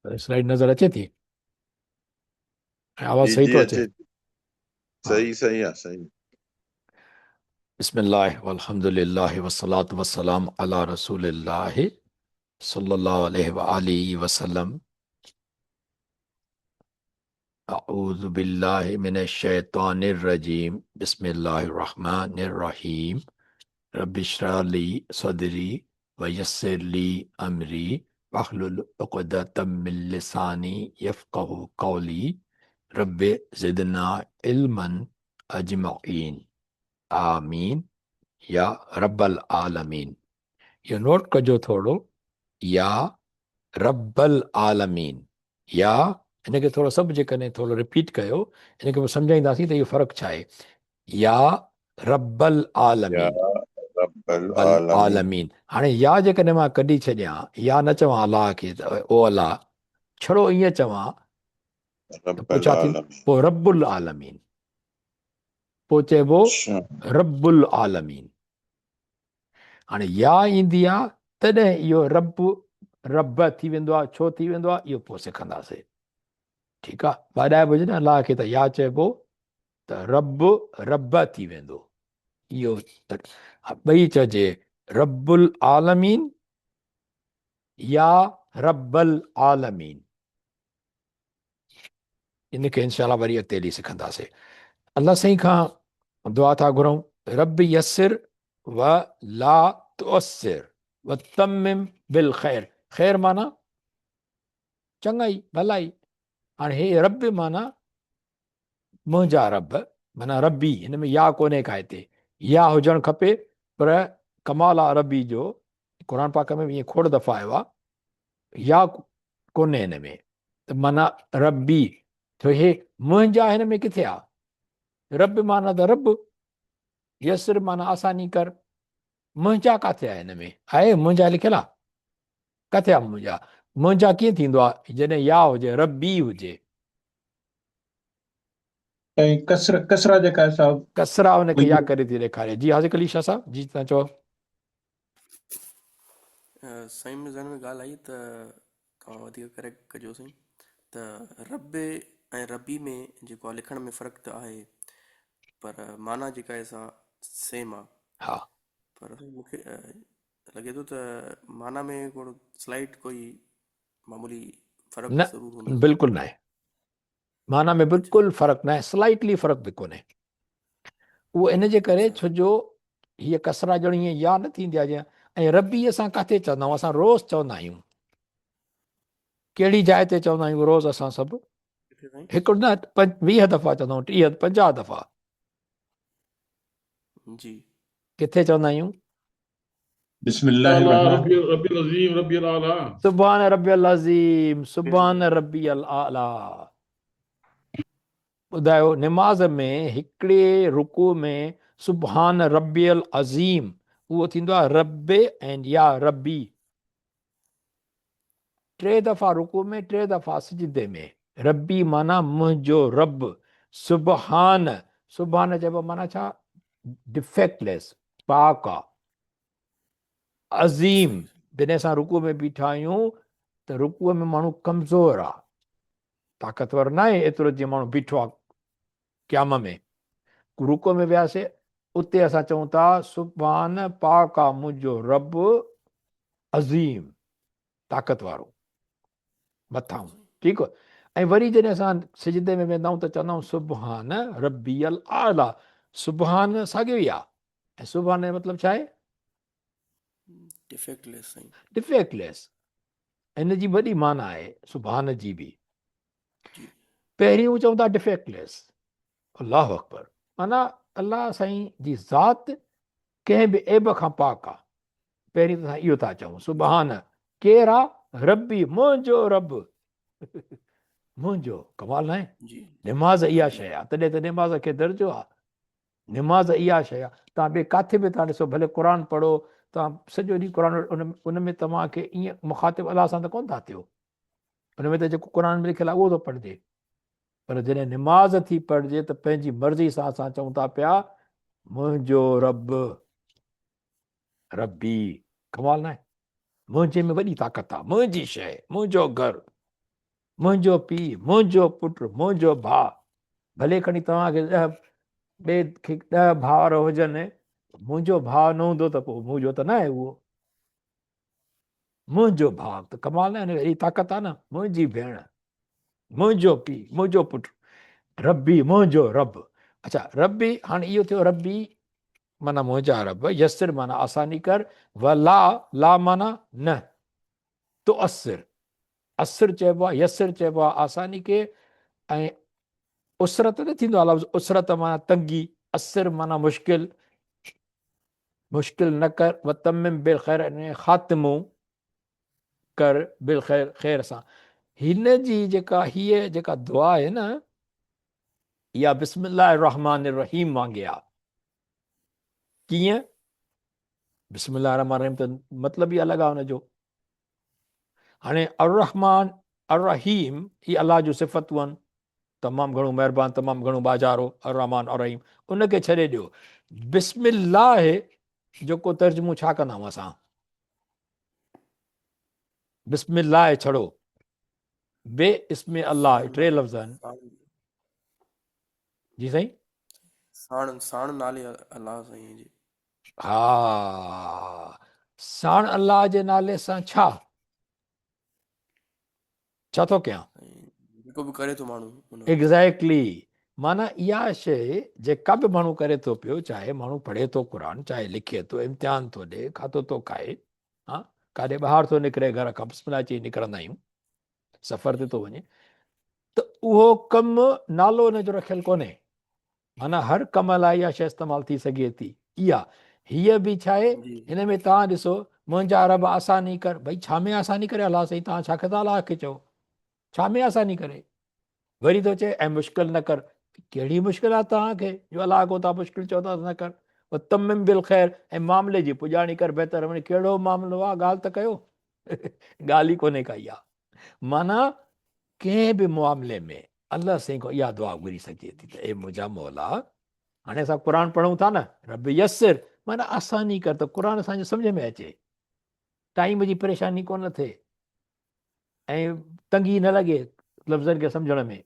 Slide نظر اچي ٿي ۽ آواز جي صحيح جي ٿو اچي؟ اچي صحيح صحيح آ صحيح. بسم الله والحمد لله والصلاة والسلام على رسول الله صلى الله عليه وآله وسلم. اعوذ بالله من الشيطان الرجيم بسم الله الرحمن الرحيم رب اشرح لي صدري ويسر لي امري واحلل عقدة من لساني يفقه قولي رب زدنا علما اجمعين آمين يا رب العالمين. اهو نوٽ ڪجو ٿورو يا رب العالمين يا ان کي ٿورو سڀ جيڪڏهن ٿورو رپيٽ ڪيو ان کي پوء سمجهائينداسين ته اهو فرق ڇا آهي يا رب يا العالمين رب العالمين. العالمين هاڻي يا جيڪڏهن مان ڪڍي ڇڏيان يا نه چوان الله کي ته او الله ڇڙو ائين چوان ته رب پوء ڇا ٿيندو العالمين. پوء رب العالمين پوء چئبو اڇا. رب العالمين هاڻي يا ايندي آ تڏهن اهو رب رب ٿي ويندو آ ڇو ٿي ويندو آ اهو پوء سکنداسي ٺيڪ آ ٻاڏائبو جڏهن الله کي ته يا چئبو ته رب رب ٿي ويندو اهو ٻئي چئجي رب العالمين يا رب العالمين ان کي انشاء الله وري اڳتي هلي سکنداسي الله سائين کان دعا ٿا گهرون رب يسر و لا تعسر و تمم بالخير خير معنی چڱائي ڀلائي هاڻي هي رب معنی منهنجا رب معنی ربي هن ۾ يا ڪونهي کا هتي يا هجڻ کپي پر ڪمال آ ربي جو قرآن پاڪ ۾ ائين کوڙ دفعا آيو آ يا ڪونهي هن ۾ ته معنيٰ ربي ٿو هي منهنجا هن ۾ ڪٿي آ؟ رب معنيٰ ته رب، يسر معنيٰ آساني ڪر، منهنجا ڪاٿي آ هن ۾ آهي منهنجا لکيل آ؟ ڪٿي آ منهنجا؟ منهنجا ڪيئن ٿيندو آ جڏهن يا هجي ربي هجي. ۽ ڪسرا ڪسرا جيڪا آهي صاحب ڪسرا ان کي يا ڪري ٿي ڏيکاري. جي حاضر علي شاهه صاحب جي تان چئو. سائين منهنجي ذهن ۾ ڳالهه آئي ته توهان وڌيڪ ڪريڪٽ ڪجو سائين ته رب ۽ ربي ۾ جيڪو آهي لکڻ ۾ فرق ته آهي پر معنيٰ جيڪا آهي سا سيم آهي ها پر مونکي لڳي ٿو ته معنيٰ ۾ ٿورو سلائيٽ ڪوئي معمولي فرق نه ضرور هوندو. بلڪل ناهي معنيٰ ۾ بلڪل فرق ناهي سلائيٽلي فرق به ڪونهي اهو ان جي ڪري ڇو جو هيء ڪسرا ڄڻ ائين يا نه ٿيندي آهي جيئن ۽ ربي اسان ڪاٿي چوندا آهيون اسان روز چوندا آهيون ڪهڙي جاء تي چوندا آهيون روز اسان سڀ هڪ نه 20 دفعا چوندا آهيون 30 50 دفعا جي ڪٿي چوندا آهيون بسم الله الرحمن ربي العظيم ربي الاعلى سبحان ربي العظيم سبحان ربي الاعلى ٻڌايو نماز ۾ هڪڙي رڪوع ۾ سبحان ربي العظيم اهو ٿيندو آهي رب ۽ يا ربي ٽي دفعا رڪوع ۾ ٽي دفعا سجدي ۾ ربي معنيٰ منهنجو رب سبحان سبحان چئبو معنيٰ ڇا ڊفيڪٽليس پاڪ آ عظيم جڏهن اسان رڪوع ۾ بيٺا آهيون ته رڪوع ۾ ماڻهو ڪمزور آ طاقتور ناهي ايترو جيئن ماڻهو بيٺو آ قيام ۾ رڪوع ۾ وياسي اتي اسان چئون ٿا سبحان پاڪ آ منهنجو رب عظيم طاقت وارو مٿاهون ٺيڪ ۽ وري جڏهن اسان سجدي ۾ ويندا آهيون ته چوندا آهيون سبحان ربي الاعليٰ سبحان ساڳيو ئي آ ۽ سبحان جو مطلب ڇا آهي؟ ڊفيڪٽليس سائين. ڊفيڪٽليس ان جي وڏي معنيٰ آهي سبحان جي به. پهرين چون ٿا ڊفيڪٽليس الله اڪبر معنيٰ الله سائين جي ذات ڪنهن به عيب کان پاڪ آ. پهرين ته اسان اهو ٿا چئون سبحان ڪير آ؟ ربي منهنجو رب منهنجو ڪمال ناهي نماز اها شيء آ تڏهن ته نماز کي درجو آ. نماز اها شيء آهي توهان ٻئي ڪاٿي به توهان ڏسو ڀلي قرآن پڙهو توهان سڄو ڏينهن قرآن ان ۾ توهان کي ائين مخاطب الله سان ته ڪونه ٿا ٿيو ان ۾ ته جيڪو قرآن ۾ لکيل آهي اهو ٿو پڙهجي پر جڏهن نماز ٿي پڙهجي ته پنهنجي مرضي سان اسان چئون ٿا پيا منهنجو رب ربي ڪمال ناهي منهنجي ۾ وڏي طاقت آهي منهنجي شيء منهنجو گهر. منهنجو پيء، منهنجو پٽ، منهنجو ڀاء، ڀلي کڻي توهان کي ڏهه ٻئي کي ڏهه ڀائر هجن، منهنجو ڀاء نه هوندو ته پوء منهنجو ته ناهي اهو. منهنجو ڀاء ته ڪمال آهي نه، اهڙي طاقت آهي نه، منهنجي ڀيڻ، منهنجو پيء، منهنجو پٽ، ربي منهنجو رب. اڇا ربي هاڻي اهو ٿيو ربي معنيٰ منهنجا رب، يسر معنيٰ آساني ڪر، ولا لا معنيٰ نه، تعسر اسر چئبو آهي، يسر چئبو آهي آساني کي ۽ اسرت نه ٿيندو آهي لفظ اسرت معنيٰ تنگي، اسر معنيٰ مشڪل، مشڪل نه ڪر، وتمم بالخير ۽ خاتمو ڪر بالخير خير سان. هن جي جيڪا هيء جيڪا دعا آهي نه اها بسم الله الرحمٰن الرحيم وانگي آهي. ڪيئن؟ بسم الله الرحمٰن الرحيم ته مطلب ئي الڳ آهي ان جو. هاڻي الرحمٰن الرحيم هي الله جون صفتون آهن، تمام گهڻو مهربان تمام گهڻو ٻاجهارو الرحمٰن الرحيم ان کي ڇڏي ڏيو. بسم الله جو ڪو ترجمو ڇا ڪندا آهيون اسان؟ بسم الله ڇڙو بي اسم الله ٽي لفظ آهن. جي سائين ساڻ ساڻ نالي الله سائين جي. ها ساڻ الله جي نالي سان ڇا ڇا ٿو ڪيان؟ جيڪو به ڪري ٿو ماڻهو ان وقت. ايگزيڪٽلي معنيٰ اها شيء جيڪا به ماڻهو ڪري ٿو پيو چاهي ماڻهو پڙهي ٿو قرآن چاهي لکي ٿو امتحان ٿو ڏي کاڌو ٿو کائي ها ڪاڏي ٻاهر ٿو نڪري گهر کان بسم الله چئي نڪرندا آهيون سفر تي ٿو وڃي ته اهو ڪم نالو ان جو رکيل ڪونهي معنيٰ هر ڪم لاء اها شيء استعمال ٿي سگهي ٿي. اها هيء به ڇا آهي؟ هن ۾ توهان ڏسو، منهنجا رب آساني ڪر. ڀئي ڇا ۾ آساني ڪري الله سائين توهان ڇا کي ٿا الله کي چئو؟ ڇا ۾ آساني ڪري؟ وري ٿو چئي ۽ مشڪل نه ڪر. ڪهڙي مشڪل آهي توهان کي جو الله کان توهان مشڪل چئو ٿا ته نه ڪر. وتمم بالخير ۽ معاملي جي پڄاڻي ڪر بهتر نموني. ڪهڙو معاملو آهي ڳالهه ته ڪيو. ڳالهه ئي ڪونهي ڪا اها. معنيٰ ڪنهن به معاملي ۾ الله سائين کان اها دعا گهري سگهجي ٿي ته اي منهنجا مولا هاڻي اسان قرآن پڙهون ٿا نه رب يسر معنيٰ آساني ڪر ته قرآن اسان جي سمجھ ۾ اچي ٽائيم جي پريشاني ڪونه ٿئي ۽ تنگي نه لڳي لفظن کي سمجھڻ ۾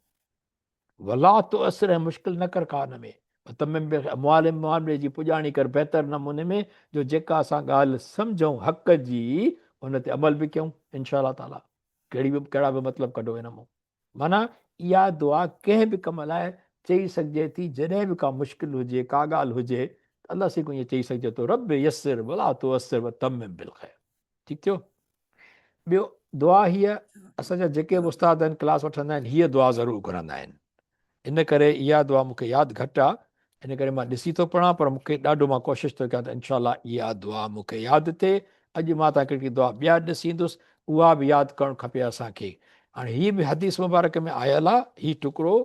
ولا تعسر ۽ مشڪل نه ڪر ڪا ان ۾، وتمم بالخير معاملي جي پڄاڻي ڪر بهتر نموني ۾ جو جيڪا اسان ڳالهه سمجهون حق جي ان تي عمل به ڪيون انشاء الله تعالي ڪهڙي به ڪهڙا به مطلب ڪڍو ان مون. معنيٰ اها دعا ڪنهن به ڪم لاء چئي سگهجي ٿي جڏهن به ڪا مشڪل هجي ڪا ڳالهه هجي ته الله سائين کان ائين چئي سگهجي ٿو رب يسر ولا تعسر وتمم بالخير ٺيڪ ٿيو. ٻيو دعا هيء اسان جا جيڪي به استاد آهن ڪلاس وٺندا آهن هيء دعا ضرور گهرندا آهن ان ڪري اها دعا مون کي ياد گهٽ آهي ان ڪري مان ڏسي ٿو پڙهان پر مون کي ڏاڍو مان ڪوشش ٿو ڪيان ته انشاء الله اها دعا مون کي ياد ٿئي اڄ مان تان هڪڙي دعا ٻيا ڏسي ايندس اها به ياد ڪرڻ کپي اسان کي هاڻي هي به حديث مبارڪ ۾ آيل آهي هي ٽڪرو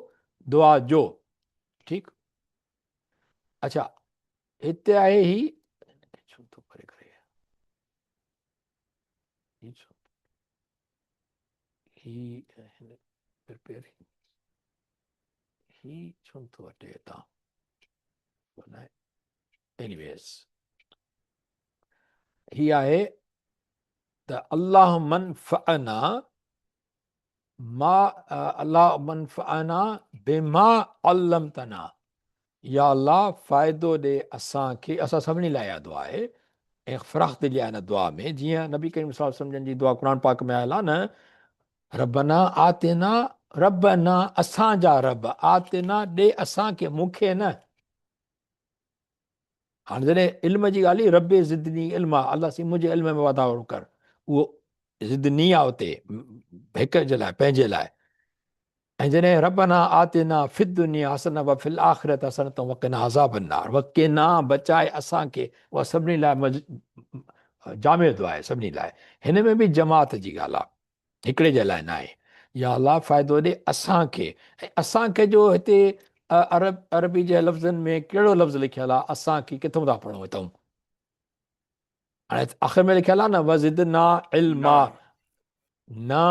دعا جو ٺيڪ اڇا هتي آهي هي ڇو ٿو پري ڪري هي هن پريپيئر هي ڇو نٿو هٽي هتان ايني ويز هي آهي ته الله منفعنا ما اللهم انفعنا بما علمتنا يا الله فائدو ڏي اسان کي اسان سڀني لاء اها دعا آهي ۽ فراخ دلي آهي ان دعا ۾ جيئن نبي ڪريم صلي الله عليه وسلم جن جي دعا قرآن پاڪ ۾ آيل آهي نه ربنا آتنا ربنا اسان جا رب آتنا ڏي اسان کي مون کي نه هاڻي جڏهن علم جي ڳالهه رب زدني علما الله سائين منهنجي علم ۾ واڌارو ڪر اهو زدني آ اتي هڪ جي لاء پنهنجي لاء ۽ جڏهن ربنا آتنا في الدنيا حسنه وفي الاخره حسنه وقنا عذاب النار وقنا بچائي اسان کي اها سڀني لاء جامع دعا آهي سڀني لاء هن ۾ به جماعت جي ڳالهه آهي هڪڙي جي لاء ناهي. يا الله فائدو ڏي اسان کي ۽ اسان کي جو هتي عرب عربي جي لفظن ۾ ڪهڙو لفظ لکيل آهي اسان کي ڪٿون ٿا پڙهون هتون هاڻي آخر ۾ لکيل آهي نه وزدنا علما نا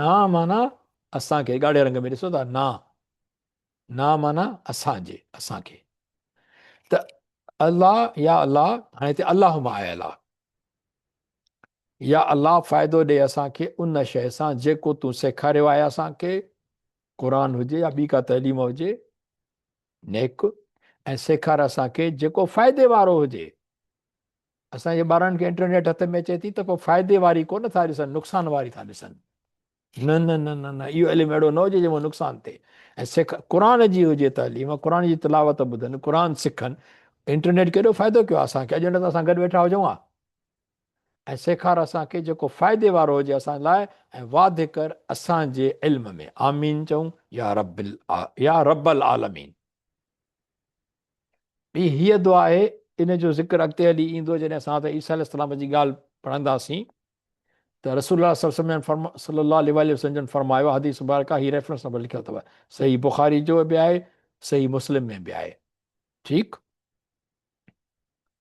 نا معنی اسان کي ڳاڙهي رنگ ۾ ڏسو ٿا نا نا معنی اسان جي اسان کي ته الله يا الله هاڻي هتي اللهم آيل آهي. يا الله فائدو ڏي اسان کي ان شيء سان جيڪو تون سيکاريو آهي اسان کي، قرآن هجي يا ٻي ڪا تعليم هجي، نيڪ، ۽ سيکار اسان کي جيڪو فائدي وارو هجي. اسان جي ٻارن کي انٽرنيٽ هٿ ۾ اچي ٿي ته پوء فائدي واري ڪونه ٿا ڏسن، نقصان واري ٿا ڏسن. نه نه نه نه نه اهو علم اهڙو نه هجي جنهن مان نقصان ٿئي ۽ سک قرآن جي هجي تعليم، قرآن جي تلاوت ٻڌن، قرآن سکن. انٽرنيٽ ڪيڏو فائدو ڪيو آهي اسان کي، اڄ نه ته اسان گڏ ويٺا هجون ها. ۽ سيکار اسان کي جيڪو فائدي وارو هجي اسان لاء ۽ واڌ ڪر اسان جي علم ۾. آمين چئون يا رب يا رب العالمين. ٻي هيء دعا آهي، ان جو ذڪر اڳتي هلي ايندو جڏهن اسان حضرت عيسيٰ عليه السلام جي ڳالهه پڙهنداسين ته رسول الله صلي الله عليه وسلم صلي الله عليه واٰله وسلم جن فرمايو، حديث مبارڪه هي ريفرنس نمبر لکيل اٿو، صحيح بخاري جو به آهي، صحيح مسلم ۾ به آهي. ٺيڪ.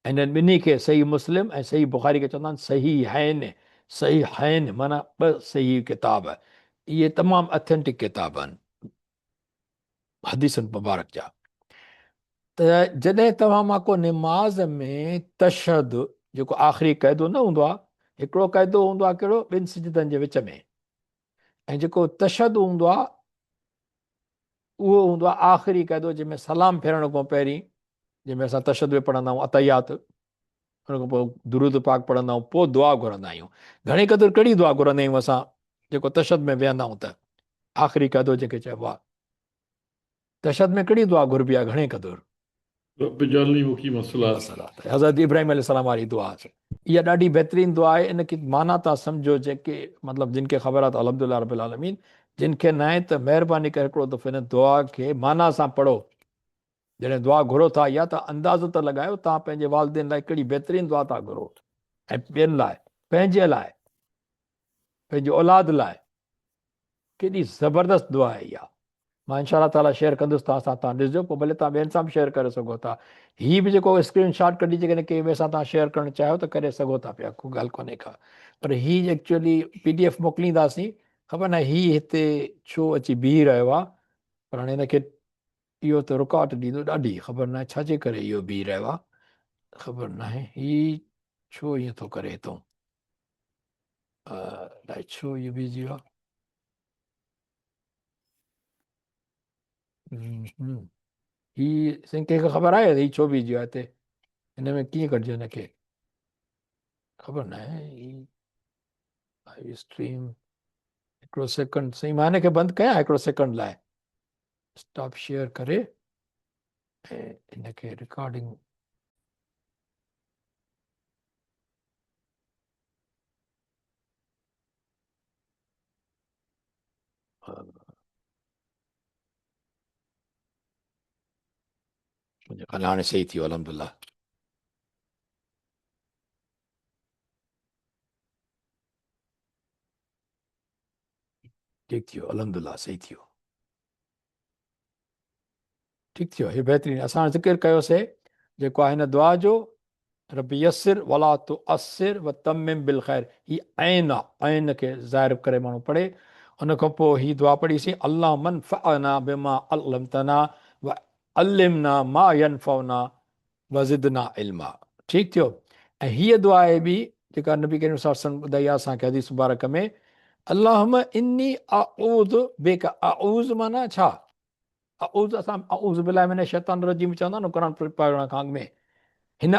انهن ٻنهي کي صحيح مسلم ۽ صحيح بخاري کي چوندا آهن صحيحين، صحيحين معنيٰ ٻه صحيح ڪتاب، اهي تمام اٿينٽڪ ڪتاب آهن حديثن مبارڪ جا. ته جڏهن توهان مان ڪو نماز ۾ تشهد جيڪو آخري قاعدو نه هوندو آهي، هڪڙو قاعدو هوندو آهي ڪهڙو ٻن سجدن جي وچ ۾، ۽ جيڪو تشهد هوندو آهي اهو هوندو آهي آخري قاعدو جنهن ۾ سلام ڦيرڻ کان پهرين جنهن ۾ اسان تشهد به پڙهندا آهيون التحيات، ان کان پوء درود پاڪ پڙهندا آهيون، پوء دعا گهرندا آهيون. گهڻي قدر ڪهڙي دعا گهرندا آهيون اسان جيڪو تشهد ۾ ويهندا آهيون ته آخري قاعدو جنهن کي چئبو آهي تشهد ۾ ڪهڙي دعا گهربي آهي گهڻي قدر؟ رب اجعلني مقيم الصلاة. حضرت ابراهيم عليه السلام واري دعا اها ڏاڍي بهترين دعا آهي، ان کي معنيٰ تان سمجهو جيڪي مطلب جن کي خبر آهي ته الحمد لله رب العالمين، جن کي ناهي ته مهرباني ڪري هڪڙو دفعو ان دعا کي معنيٰ سان پڙهو، جڏهن دعا گهرو ٿا يا ته اندازو ته لڳايو توهان پنهنجي والدين لاء ڪهڙي بهترين دعا ٿا گهرو ۽ ٻين لاء، پنهنجي لاء، پنهنجي اولاد لاء ڪيڏي زبردست دعا آهي اها. مان انشاء الله تعالي شيئر ڪندس توهان سان، توهان ڏسجو پوء ڀلي توهان ٻين سان به شيئر ڪري سگهو ٿا. هي به جيڪو اسڪرين شاٽ ڪڍي جيڪڏهن ڪنهن ٻئي سان توهان شيئر ڪرڻ چاهيو ته ڪري سگهو ٿا پيا، ڪو ڳالهه ڪونهي ڪا. پر هي ايڪچوئلي پي ڊي ايف موڪلينداسين، خبر ناهي هي هتي ڇو اچي بيهي رهيو آهي، پر هاڻي هن کي اهو ته رڪاوٽ ڏيندو ڏاڍي، خبر ناهي ڇا جي ڪري اهو بيهي رهيو آهي، خبر ناهي هي ڇو ائين ٿو ڪري هتون. الائي ڇو اهو بيهجي ويو آهي. هي سائين ڪنهن کي خبر آهي هي ڇو بيهجي ويو آهي هتي؟ هن ۾ ڪيئن ڪڍجي هن کي؟ خبر ناهي. هي لائيو اسٽريم هڪڙو سيڪنڊ سائين مان هن کي بند ڪيان هڪڙو سيڪنڊ لاء اسٽاپ شيئر ڪري ۽ هن کي رڪارڊنگ منهنجو خيال هاڻي صحيح ٿي ويو الحمدلله. ٺيڪ ٿي ويو الحمدلله صحيح ٿي ويو. ٺيڪ ٿي ويو هي بهترين اسان ذڪر ڪيوسي جيڪو آهي هن دعا جو رب يسر ولا تعسر وتمم بالخير هي عين آ عين کي ظاهر ڪري ماڻهو پڙهي ان کان پوء هي دعا پڙهي سين اللهم انفعنا بما علمتنا وعلمنا ما ينفعنا وزدنا علما ٺيڪ ٿيو ۽ هيء دعا آهي ٻي جيڪا نبي ڪريم صلي الله عليه وسلم ٻڌائي آهي اسان کي حديث مبارڪ ۾ اللهم اني اعوذ بک اعوذ معنی ڇا اعوذ اسان اعوذ بالله من الشيطان الرجيم چوندا آهيون قرآن پڙهڻ کان اڳ ۾ هن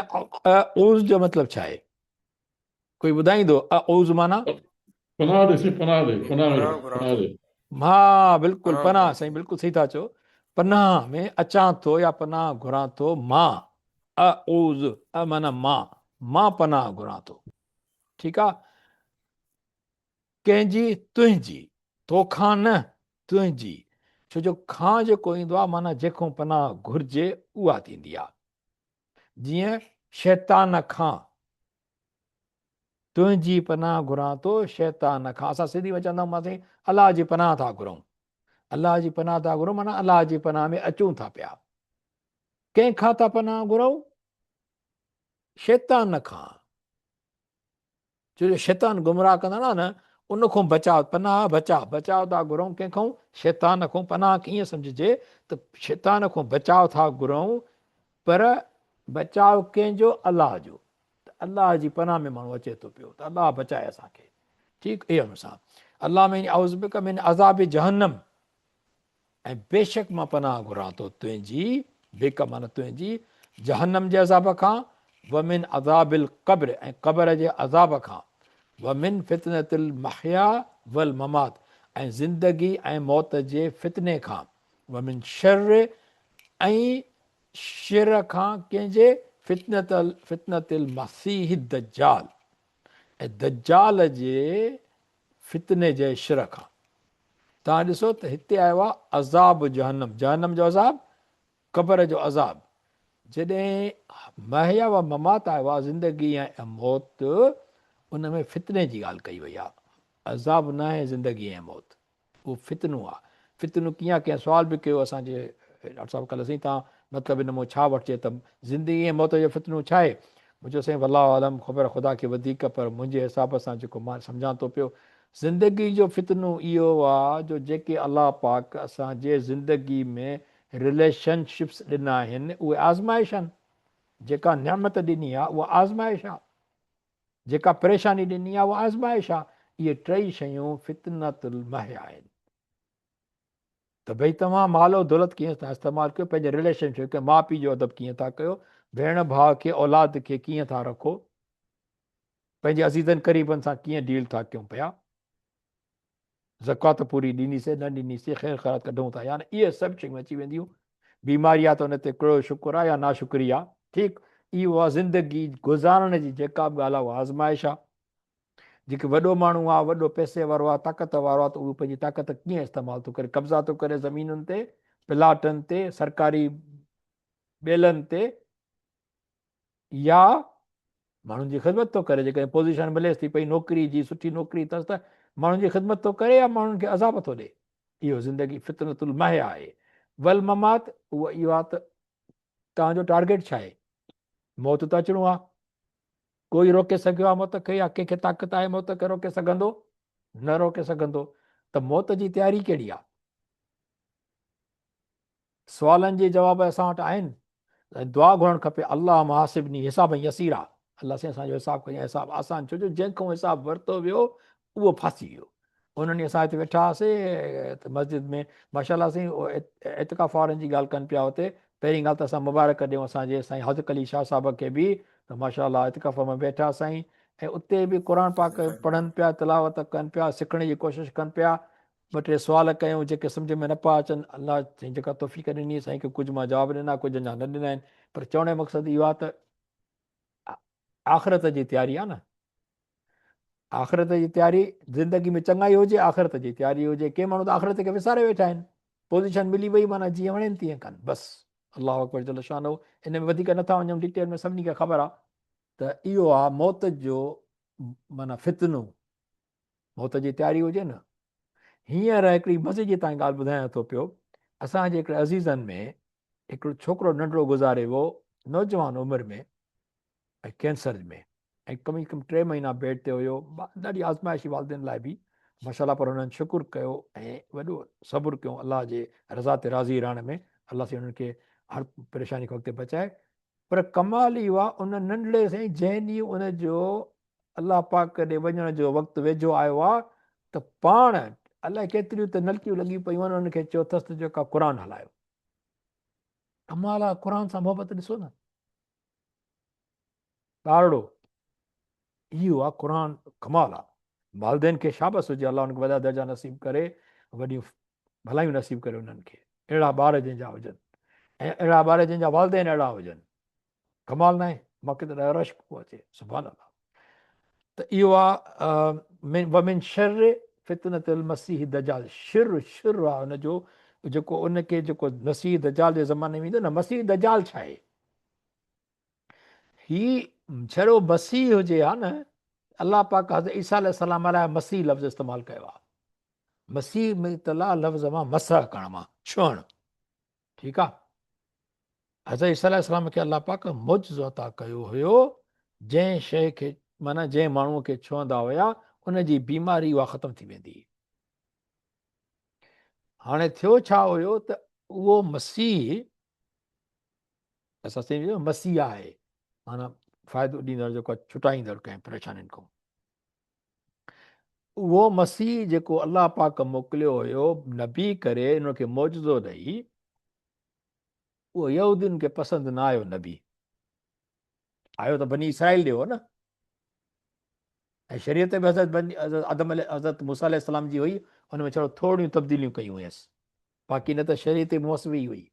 اعوذ جو مطلب ڇا آهي ڪوئي ٻڌائيندو اعوذ معنی؟ پناهه ڏي سائين پناهه ڏي پناهه ڏي پناهه ڏي. ها بلڪل پناهه سائين بلڪل صحيح ٿا چئو پناهه ۾ اچان ٿو يا پناهه گهران ٿو مان اعوذ ا معنی مان مان پناهه گهران ٿو ٺيڪ آ ڪنهن جي تنهنجي توکان نه تنهنجي ڇو جو کان جيڪو ايندو آ معنی جنهن کان پناهه گهرجي اها ٿيندي آ جيئن شيطان کان تنهنجي پناهه گهران ٿو شيطان کان. اسان سنڌي ۾ چوندا آهيون سائين الله جي پناهه ٿا گهرون. الله جي پناهه ٿا گهرون معنيٰ الله جي پناهه ۾ اچون ٿا پيا. ڪنهن کان ٿا پناهه گهرون؟ شيطان کان. ڇو جو شيطان گمراهه ڪندڙ آهي نه، ان کان بچاء، پناهه بچاء، بچاء ٿا گهرون ڪنهن کان؟ شيطان کان. پناهه ڪيئن سمجهجي ته شيطان کان بچاء ٿا گهرون پر بچاء ڪنهن جو؟ الله جو. ته الله جي پناهه ۾ ماڻهو اچي ٿو پيو ته الله بچائي اسان کي. ٺيڪ اهو ان سان الله ۾ اعوذ بک من عذاب جهنم ۽ بيشڪ مان پناهه گهران ٿو تنهنجي، بڪ معنيٰ تنهنجي، جهنم جي عذاب کان، ومن عذاب القبر ۽ قبر جي عذاب کان، ومن فتنة المحيا والممات ۽ زندگي ۽ موت جي فتني کان، ومن شر ۽ شر کان ڪنهن جي، فتنة فتنة المسيح الدجال ۽ دجال جي فتني جي شر کان. توهان ڏسو ته هتي آيو آهي عذاب جهنم، جهنم جو عذاب، قبر جو عذاب. جڏهن محيا و ممات آيو آهي، زندگي ۽ موت، ان ۾ فتني جي ڳالهه ڪئي وئي آهي. عذاب ناهي زندگي ۽ موت. اهو فتنو آ. فتنو ڪيئن آ؟ ڪنهن سوال به ڪيو اسان جي ڊاڪٽر صاحب ڪلهه سائين تان مطلب ان مون ڇا وٺجي ته زندگي ۽ موت جو فتنو ڇا آهي؟ مون چيو سائين والله اعلم خبر خدا کي وڌيڪ پر منهنجي حساب سان جيڪو مان سمجهان ٿو پيو زندگي جو فتنو اهو آ جو جيڪي الله پاڪ اسان جي زندگي ۾ رليشن شپس ڏنا آهن اهي آزمائش آهن جيڪا نعمت ڏني آ اها آزمائش آ. جيڪا پريشاني ڏني آهي اها آزمائش آهي. اهي ٽئي شيون فتنة المحيا آهن. ته ڀئي توهان مال و دولت ڪيئن ٿا استعمال ڪيو، پنهنجي رليشن شپ کي ماء پيء جو ادب ڪيئن ٿا ڪيو، ڀيڻ ڀاء کي اولاد کي ڪيئن ٿا رکو، پنهنجي عزيزن قريبن سان ڪيئن ڊيل ٿا ڪيون پيا. زڪوات پوري ڏني سي نه ڏني سي خير خيرات ڪڍون ٿا يا نه اهي سڀ شيون اچي وينديون بيماري آ ته ان تي ڪهڙو شڪر آ يا ناشڪري آ ٺيڪ اهو آ زندگي گذارڻ جي جيڪا به ڳالهه آ اها آزمائش آ جيڪي وڏو ماڻهو آ وڏو پئسي وارو آ طاقت وارو آ ته اهو پنهنجي طاقت ڪيئن استعمال ٿو ڪري قبضا ٿو ڪري زمينن تي پلاٽن تي سرڪاري ٻيلن تي يا ماڻهن جي خدمت ٿو ڪري جيڪڏهن پوزيشن مليس ٿي پئي نوڪري جي سٺي نوڪري اٿس ته ماڻهن جي خدمت ٿو ڪري يا ماڻهن کي عذاب ٿو ڏي اهو زندگي فتنة المحيا آهي والممات اهو اهو آهي ته توهان جو ٽارگيٽ ڇا آهي موت ته اچڻو آهي ڪوئي روڪي سگهيو آهي موت کي يا ڪنهن کي طاقت آهي موت کي روڪي سگهندو نه روڪي سگهندو ته موت جي تياري ڪهڙي آهي سوالن جي جواب اسان وٽ آهن ۽ دعا گهرڻ کپي اللهم حاسبني حسابا يسيرا الله سائين اسان جو حساب ڪجانء حساب آسان ڇو جو جنهن کان حساب ورتو ويو اهو ڦاسي ويو ان ڏينهن اسان هتي ويٺا هئاسي ته مسجد ۾ ماشاء الله سائين اعتڪاف وارن جي ڳالهه ڪن پيا اتي پهرين ڳالهه ته اسان مبارڪ ڏيون اسان جي سائين حاذق علي شاهه صاحب کي به ته ماشاء الله اعتڪاف ۾ ويٺا سائين ۽ اتي به قرآن پاڪ پڙهن پيا تلاوت ڪن پيا سکڻ جي ڪوشش ڪن پيا ٻه ٽي سوال ڪيائون جيڪي سمجهه ۾ نه پيا اچن، الله سائين جيڪا توفيق ڏني سائين کي ڪجهه مان جواب ڏنا ڪجهه اڃا نه ڏنا آهن پر چوڻ جو مقصد اهو آهي ته آخرت جي تياري آهي نه آخرت جي تياري زندگي ۾ چڱائي هجي آخرت جي تياري هجي ڪي ماڻهو ته آخرت کي وساري ويٺا آهن پوزيشن ملي وئي معنيٰ جيئن وڻين تيئن ڪن بس الله اڪبر جل شانه ان ۾ وڌيڪ نٿا وڃون ڊيٽيل ۾ سڀني کي خبر آهي ته اهو آهي موت جو معنيٰ فتنو موت جي تياري هجي نه. هينئر هڪڙي مزي جي تان ڳالهه ٻڌايان ٿو پيو. اسان جي هڪڙي عزيزن ۾ هڪڙو ڇوڪرو ننڍڙو گذاري ويو نوجوان عمر ۾ ۽ ڪينسر ۾ ۽ ڪم از ڪم 3 مهينا بيڊ تي هيو. ڏاڍي آزمائش هئي والدين لاء به ماشاء الله پر هنن شڪر ڪيو ۽ وڏو صبر ڪيو الله جي رضا تي راضي رهڻ ۾ الله سائين انهن کي هر پريشاني کان اڳتي بچائي. پر ڪمال اهو آهي ان ننڍڙي سائين جنهن ڏينهن ان جو الله پاڪ ڏي وڃڻ جو وقت ويجهو آيو آ ته پاڻ الائي ڪيتريون ته نلڪيون لڳيون پيون آهن انهن کي چيو اٿس ته جيڪا قرآن هلايو. ڪمال آ قرآن سان محبت ڏسو نه ٻارڙو اهو آ قرآن ڪمال آ والدين کي شابس هجي الله انهن کي وڏا درجا نصيب ڪري وڏيون ڀلايون نصيب ڪري انهن کي اهڙا ٻار جنهن جا هجن ۽ اهڙا ٻار جنهن جا والدين اهڙا هجن ڪمال ناهي مونکي ته ڏاڍو رشڪ پيو اچي سبحان الله ته اهو آ ومن شر فتنة المسيح الدجال شر شر آ ان جو جيڪو ان کي جيڪو مسيح دجال جي زماني ۾ ايندو نه مسيح دجال ڇا آهي هي جھڙو مسيح هجي ها نه الله پاڪ حضرت عيسيٰ عليه السلام لاء مسيح لفظ استعمال ڪيو آ مسيح مطلع لفظ مان مسح ڪرڻ مان ڇهڻ ٺيڪ آ حضرت عيسيٰ عليه السلام کي الله پاڪ معجزو عطا ڪيو هيو جنهن شيء کي معنيٰ جنهن ماڻهوء کي ڇهندا هيا ان جي بيماري اها ختم ٿي ويندي هئي. هاڻي ٿيو ڇا هيو ته اهو مسيح اسان سمجهون مسيح آهي معنيٰ فائدو ڏيندڙ جيڪو آهي ڇٽائيندڙ ڪنهن پريشانين کان. اهو مسيح جيڪو الله پاڪ موڪليو هيو نبي ڪري ان کي معجزو ڏئي اهو يهودين کي پسند نه آيو نبي آيو ته بني اسرائيل ڏي هو نه ۽ شريعت به حضرت بني حضرت آدم عليه حضرت موسيٰ عليه السلام جي هئي ان ۾ ڇڙو ٿورڙيون تبديليون ڪيون هيس باقي نه ته شريعت موسوي هئي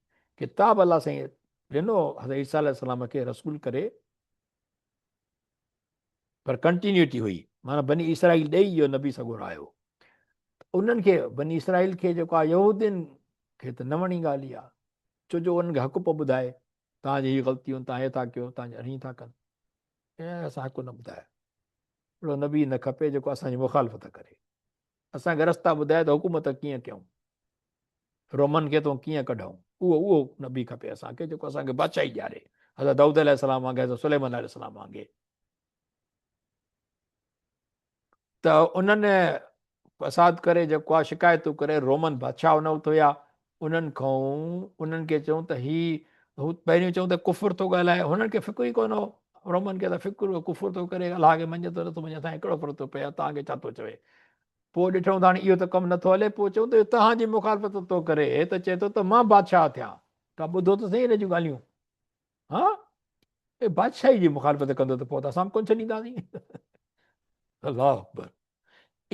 ڪتاب الله سائين ڏنو حضرت عيسيٰ عليه السلام کي رسول ڪري پر ڪنٽينيوٽي هئي معنيٰ بني اسرائيل ڏي اهو نبي سڳورو آيو انهن کي بني اسرائيل کي جيڪو آهي يهودين کي ته نه وڻي ڳالهه اها ڇو جو انهن کي حق پيو ٻڌائي توهان جي هي غلطيون توهان هي ٿا ڪيو توهان هي ٿا ڪن اسان حق نه ٻڌايو. اهڙو نبي نه کپي جيڪو اسان جي مخالفت ڪري. اسان کي رستا ٻڌائي ته حڪومت ڪيئن ڪيون. رومن کي تون ڪيئن ڪڍون. اهو اهو نبي کپي اسان کي جيڪو اسان کي بادشاهي ڏياري. حضرت دائود عليه السلام وانگي حضرت سليمان عليه السلام وانگي. ته انهن فساد ڪري جيڪو آهي شڪايتون ڪري رومن بادشاهه ان وقت هيا انهن کان انهن کي چيون ته هي هو پهريون چيون ته ڪفر ٿو ڳالهائي هنن کي فڪر ئي ڪونه هو رومن کي ته فڪر هو ڪفر ٿو ڪري الله کي مڃي ٿو نٿو مڃي اسان کي ڪهڙو فرق ٿو پئي توهان کي ڇا ٿو چوي پوء ڏٺو ته هاڻي اهو ته ڪم نٿو هلي پوء چيون ته توهان جي مخالفت ٿو ڪري هي ته چئي ٿو ته مان بادشاهه ٿيان ته ٻڌو ته سهي هن جون ڳالهيون ها اي بادشاهي جي مخالفت ڪندو ته پوء ته اسان به ڪونه ڇڏينداسين. الله اڪبر.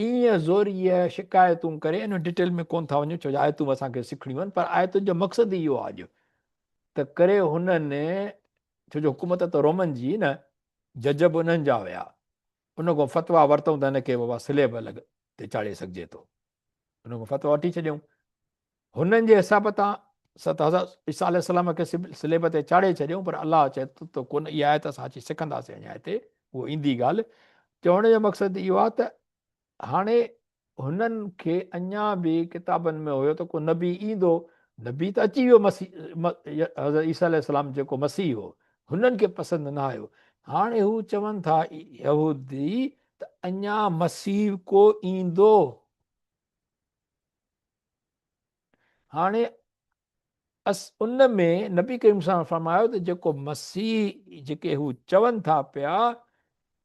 ائين زوريء شڪايتون ڪري ان ڊيٽيل ۾ ڪونه ٿا وڃون ڇو جو آيتون اسان کي سکڻيون آهن پر آيتن جو مقصد ئي اهو آهي اڄ ته ڪري هنن ڇو جو حڪومت ته رومن جي نه جج به انهن جا هيا ان کان فتوا ورتون ته هن کي بابا سليب الڳ تي چاڙهي سگهجي ٿو ان کان فتوا وٺي ڇڏيائون هنن جي حساب تان ست حضرت عيسيٰ عليه السلام کي صليب تي چاڙهي ڇڏيائون پر الله چئي ٿو ته ڪونه اها آيت اسان اچي سکنداسين اڃا هتي اهو ايندي ڳالهه چوڻ جو مقصد اهو آهي ته هاڻي هنن کي اڃا به ڪتابن ۾ هيو ته ڪو نبي ايندو نبي ته اچي ويو مسيح حضرت عيسيٰ عليه السلام جيڪو مسيح هو هنن کي پسند نه آيو هاڻي هو چون ٿا يهودي ته اڃا مسيح ڪو ايندو هاڻي اس ان ۾ نبي ڪريم صلي الله فرمايو ته جيڪو مسيح جيڪي هو چون ٿا پيا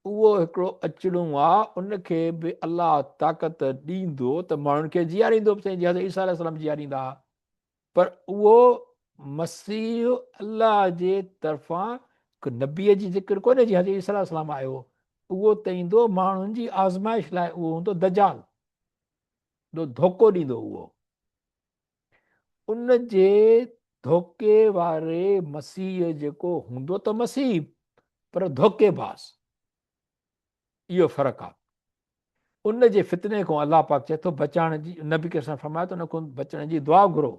اهو هڪڙو اچڻو آ ان کي به الله طاقت ڏيندو ته ماڻهن کي جياريندو به سائين جي حضرت عيسيٰ عليه السلام جياريندا ها پر اهو مسيح الله جي طرفان نبي جي ذڪر ڪونهي جي حضرت عيسيٰ عليه السلام آيو اهو ته ايندو ماڻهن جي آزمائش لاء اهو هوندو دجال جو ڌوڪو ڏيندو اهو ان جي ڌوڪي واري مسيح جيڪو هوندو ته مسيح پر ڌوڪي باز اهو فرق آ ان جي فتني کان الله پاڪ چئي ٿو بچائڻ جي نبي ڪريم صلي فرمايو ته ان کان بچڻ جي دعا گهرو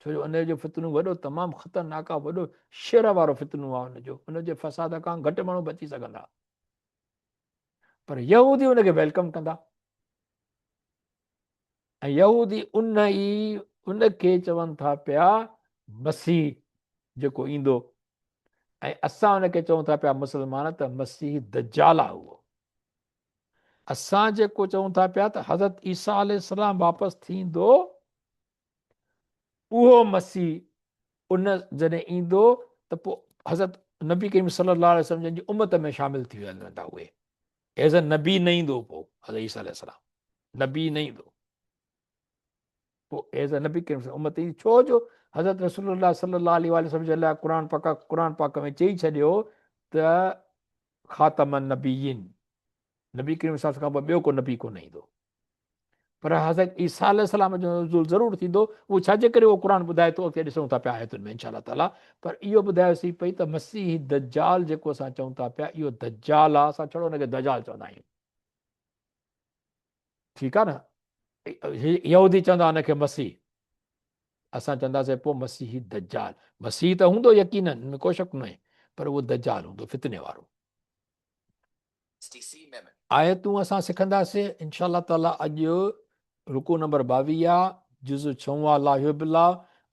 ڇو جو ان جو فتنو وڏو تمام خطرناڪ آ وڏو شر وارو فتنو آ ان جو ان جي فساد کان گهٽ ماڻهو بچي سگهندا پر يهودي ان کي welcome ڪندا ۽ يهودي ان ئي ان کي چون ٿا پيا مسيح جيڪو ايندو ۽ اسان ان کي چون ٿا پيا مسلمان ته مسيح دجال آهي اهو اسان جيڪو چون ٿا پيا ته حضرت عيسيٰ عليه السلام واپس ٿيندو اهو مسيح ان جڏهن ايندو ته پوء حضرت نبي ڪريم صلي الله عليه وسلم جن جي امت ۾ شامل ٿي ويندا اهي ايز اي نبي نه ايندو پوء حضرت عيسيٰ عليه السلام نبي نه ايندو پوء ايز اي نبي ڪريم امت ايندي ڇو جو حضرت رسول الله صلي الله عليه وسلم جي لاء قرآن پاڪ قرآن پاڪ ۾ چئي ڇڏيو ته خاتم النبيين نبي ڪريم صلي الله عليه وسلم کان پوء ٻيو ڪو نبي ڪونه ايندو پر حضرت عيسيٰ عليه السلام جو نزول ضرور ٿيندو اهو ڇا جي ڪري اهو قرآن ٻڌائي ٿو اڳتي ڏسون ٿا پيا آيتن ۾ انشاء الله تعالي پر اهو ٻڌايوسين پئي ته مسيح دجال جيڪو اسان چئون ٿا پيا اهو دجال آ اسان ڇڙو ان کي دجال چوندا آهيون ٺيڪ آ نه يهودي چوندا ان کي مسيح اسان چونداسين پوء مسيح دجال مسيح ته هوندو يقينن ان ۾ ڪو شڪ ناهي پر اهو دجال هوندو فتني وارو آيتون اسان سکنداسين انشاء الله تعالي اڄ رڪوع نمبر 22 آ جزء ڇهون آ لا يحب الله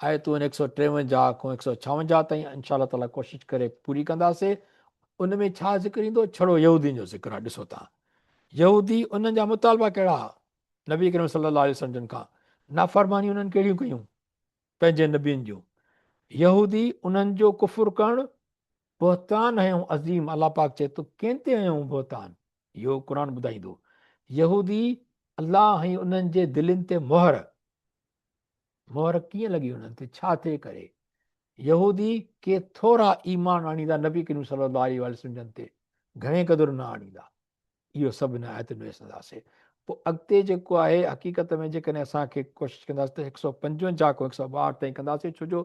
آيتون آهن 153 کان 156 تائين انشاء الله تعالي ڪوشش ڪري پوري ڪنداسين ان ۾ ڇا ذڪر ايندو ڇڙو يهودين جو ذڪر آ ڏسو تان يهودي انهن جا مطالبا ڪهڙا ها نبي ڪريم صلي الله عليه وسلم جن کان نافرمانيون انهن ڪهڙيون ڪيون پنهنجي نبين جون يهودي انهن جو ڪفر ڪرڻ. بهتان هنيائون عظيم الله پاڪ چئي ٿو ڪنهن تي هنيائون بهتان؟ اهو قرآن ٻڌائيندو. يهودي الله هنئي انهن جي دلين تي مهر. مهر ڪيئن لڳي انهن تي ڇا ٿي ڪري؟ يهودي ڪي ٿورا ايمان آڻيندا نبي ڪريم صلي الله عليه وسلم جن تي گهڻي قدر نه آڻيندا. اهو سڀ هن آيتن ۾ ڏسنداسين. پوء اڳتي جيڪو آهي حقيقت ۾ جيڪڏهن اسان کي ڪوشش ڪنداسين ته 155 کان 162 تائين ڪنداسين ڇو جو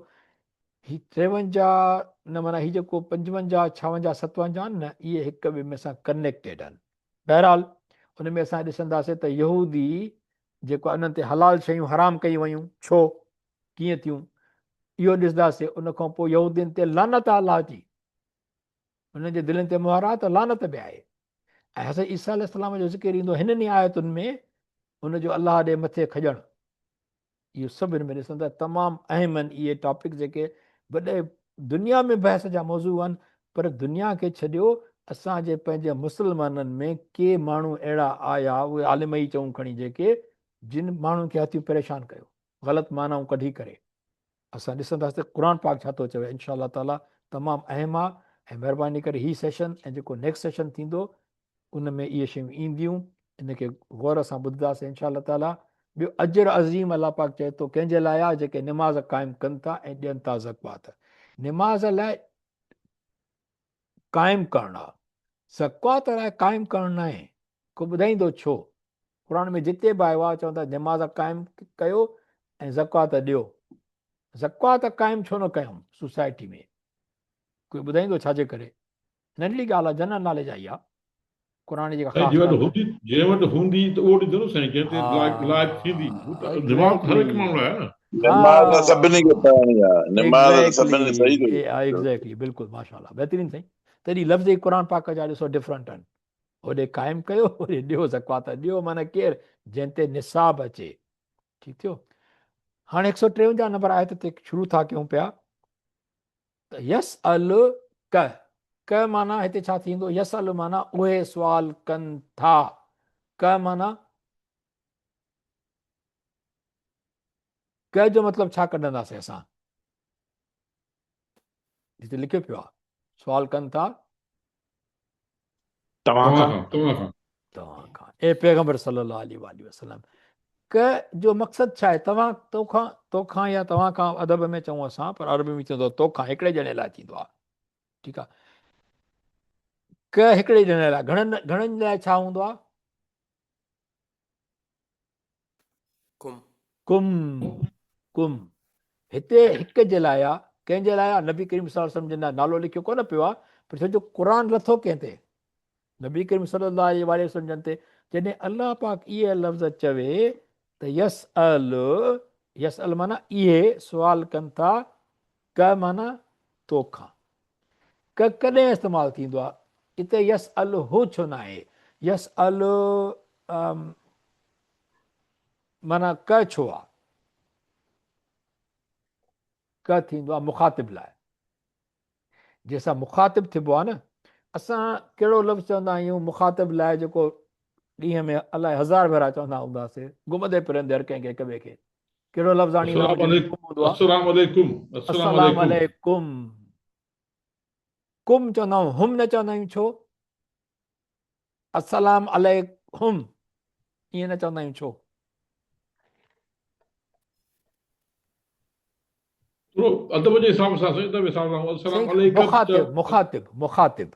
هي 53 نه معنيٰ هي جيڪو 55 56 57 آهن نه اهي هڪ ٻئي ۾ سان ڪنيڪٽيڊ آهن. بهرحال ان ۾ اسان ڏسنداسين ته يهودي جيڪو انهن تي حلال شيون حرام ڪيون ويون ڇو ڪيئن ٿيون اهو ڏسنداسين ان کان پوء يهودين تي لعنت آهي الله جي انهن جي دلين تي مهر آهي ته لعنت به آهي ۽ حضرت عيسيٰ عليه السلام جو ذڪر ايندو هنن ئي آيتن ۾ ان جو الله ڏي مٿي کڄڻ اهو سڀ هن ۾ ڏسندا تمام اهم آهن اهي ٽاپڪ جيڪي وڏي دنيا ۾ بحث جا موضوع آهن پر دنيا کي ڇڏيو اسان جي پنهنجي مسلمانن ۾ ڪي ماڻهو اهڙا آيا اهي عالم ئي چئون کڻي جيڪي جن ماڻهن کي هٿيون پريشان ڪيو غلط معنائون ڪڍي ڪري اسان ڏسنداسين ته قرآن پاڪ ڇا ٿو چوي انشاء الله تعالي تمام اهم آ ۽ مهرباني ڪري هي سيشن ۽ جيڪو نيڪسٽ سيشن ٿيندو ان ۾ اهي شيون اينديون ان کي غور سان ٻڌنداسين انشاء الله تعالي ٻيو اجر عظيم الله پاڪ چئي ٿو ڪنهن جي لاء آ جيڪي نماز قائم ڪن ٿا ۽ ڏين ٿا زڪوات نماز لاء قائم ڪرڻ آ زڪوات لاء قائم ڪرڻ ناهي ڪو ٻڌائيندو ڇو قرآن ۾ جتي به آيو آ چون ٿا نماز قائم ڪيو ۽ زڪوات ڏيو زڪوات قائم ڇو نه ڪيون سوسائٽي ۾ ڪوئي ٻڌائيندو ڇا جي ڪري ننڍڙي ڳالهه آ جنرل ناليج آئي آ قرآن جي خاص جنهن وٽ هوندي جنهن وٽ هوندي ته اهو ڏيندو نه سائين جنهن تي لائق لائق ٿيندي نماز هر هڪ ماڻهو لاء آهي نه نماز سڀني کي پڙهڻي آهي نماز سڀني صحيح ٿو ايگزيڪٽلي بلڪل ماشاءالله بهترين سائين تڏهن لفظ ئي قرآن پاڪ جا ڏسو ڊفرنٽ آهن هوڏي قائم ڪيو هوڏي ڏيو زڪوات ڏيو معنی ڪير جنهن تي نصاب اچي ٺيڪ ٿيو هاڻي 153 نمبر آيت تي شروع ٿا ڪيون پيا ته يسألک، ڪ معنيٰ هتي ڇا ٿيندو؟ يسأل معنيٰ اهي سوال ڪن ٿا، ڪ معنيٰ ڪ جو مطلب ڇا ڪڍنداسين اسان؟ هتي لکيو پيو آهي سوال ڪن ٿا توهان کان توهان کان اي پيغمبر صلي الله عليه واٰله وسلم ڪ جو مقصد ڇا آهي توهان توکان توکان يا توهان کان ادب ۾ چئون اسان پر عربي ۾ ٿيندو توکان هڪڙي ڄڻي لاء ٿيندو آهي ٺيڪ آهي ڪ هڪڙي ڄڻي لاء گهڻن گهڻن لاء ڇا هوندو آهي ڪم. ڪم، ڪم، هتي هڪ جي لاء آ، ڪنهن جي لاء آ؟ نبي ڪريم صلي الله عليه وسلم جن لاء نالو لکيو ڪونه پيو آ، پر ڇو جو قرآن لٿو ڪنهن تي؟ نبي ڪريم صلي الله عليه وآله وسلم جن تي. جڏهن الله پاڪ اهي لفظ چوي ته يسأل، يسأل معنيٰ اهي سوال ڪن ٿا، ڪ معنيٰ توکان. ڪ ڪڏهن استعمال ٿيندو آ؟ اتي يسأله ڇو ناهي؟ يسأل معنيٰ ڪ ڇو آ؟ ڪ ٿيندو آ مخاطب لاء. جنهن سان مخاطب ٿبو آ نه. اسان ڪهڙو لفظ چوندا آهيون مخاطب لاء جيڪو ڏينهن ۾ الائي هزار ڀيرا چوندا هونداسين گهمندي ڦرندي هر ڪنهن کي هڪ ٻئي کي ڪهڙو لفظ آڻيندا آهيون السلام عليڪم السلام عليڪم ڪم چوندا آهيون هم نه چوندا آهيون ڇو السلام عليڪم ائين نه چوندا آهيون ڇو ٿورو ادب جي حساب سان سائين ادب حساب سان السلام عليڪم مخاطب مخاطب مخاطب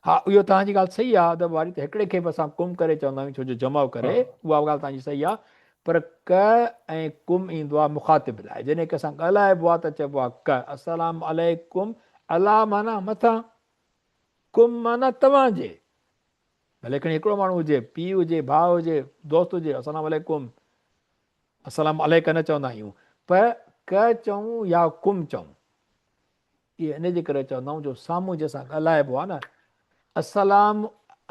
ها اهو توهان جي ڳالهه صحيح آهي ادب واري ته هڪڙي کي به اسان ڪم ڪري چوندا آهيون ڇو جو جمع ڪري اها ڳالهه توهان جي صحيح آهي پر ڪ ۽ ڪم ايندو آهي مخاطب لاء جڏهن ڪنهن سان ڳالهائبو آهي ته چئبو آهي ڪ السلام عليڪم علا معنيٰ مٿان ڪم معنيٰ توهان جي ڀلي کڻي هڪڙو ماڻهو هجي پيء هجي ڀاء هجي دوست هجي السلام عليڪم السلام عليڪ نه چوندا آهيون پر ڪ چئون يا ڪم چئون اهي ان جي ڪري چوندا آهيون جو سامهون جنهن سان ڳالهائبو آهي نه السلام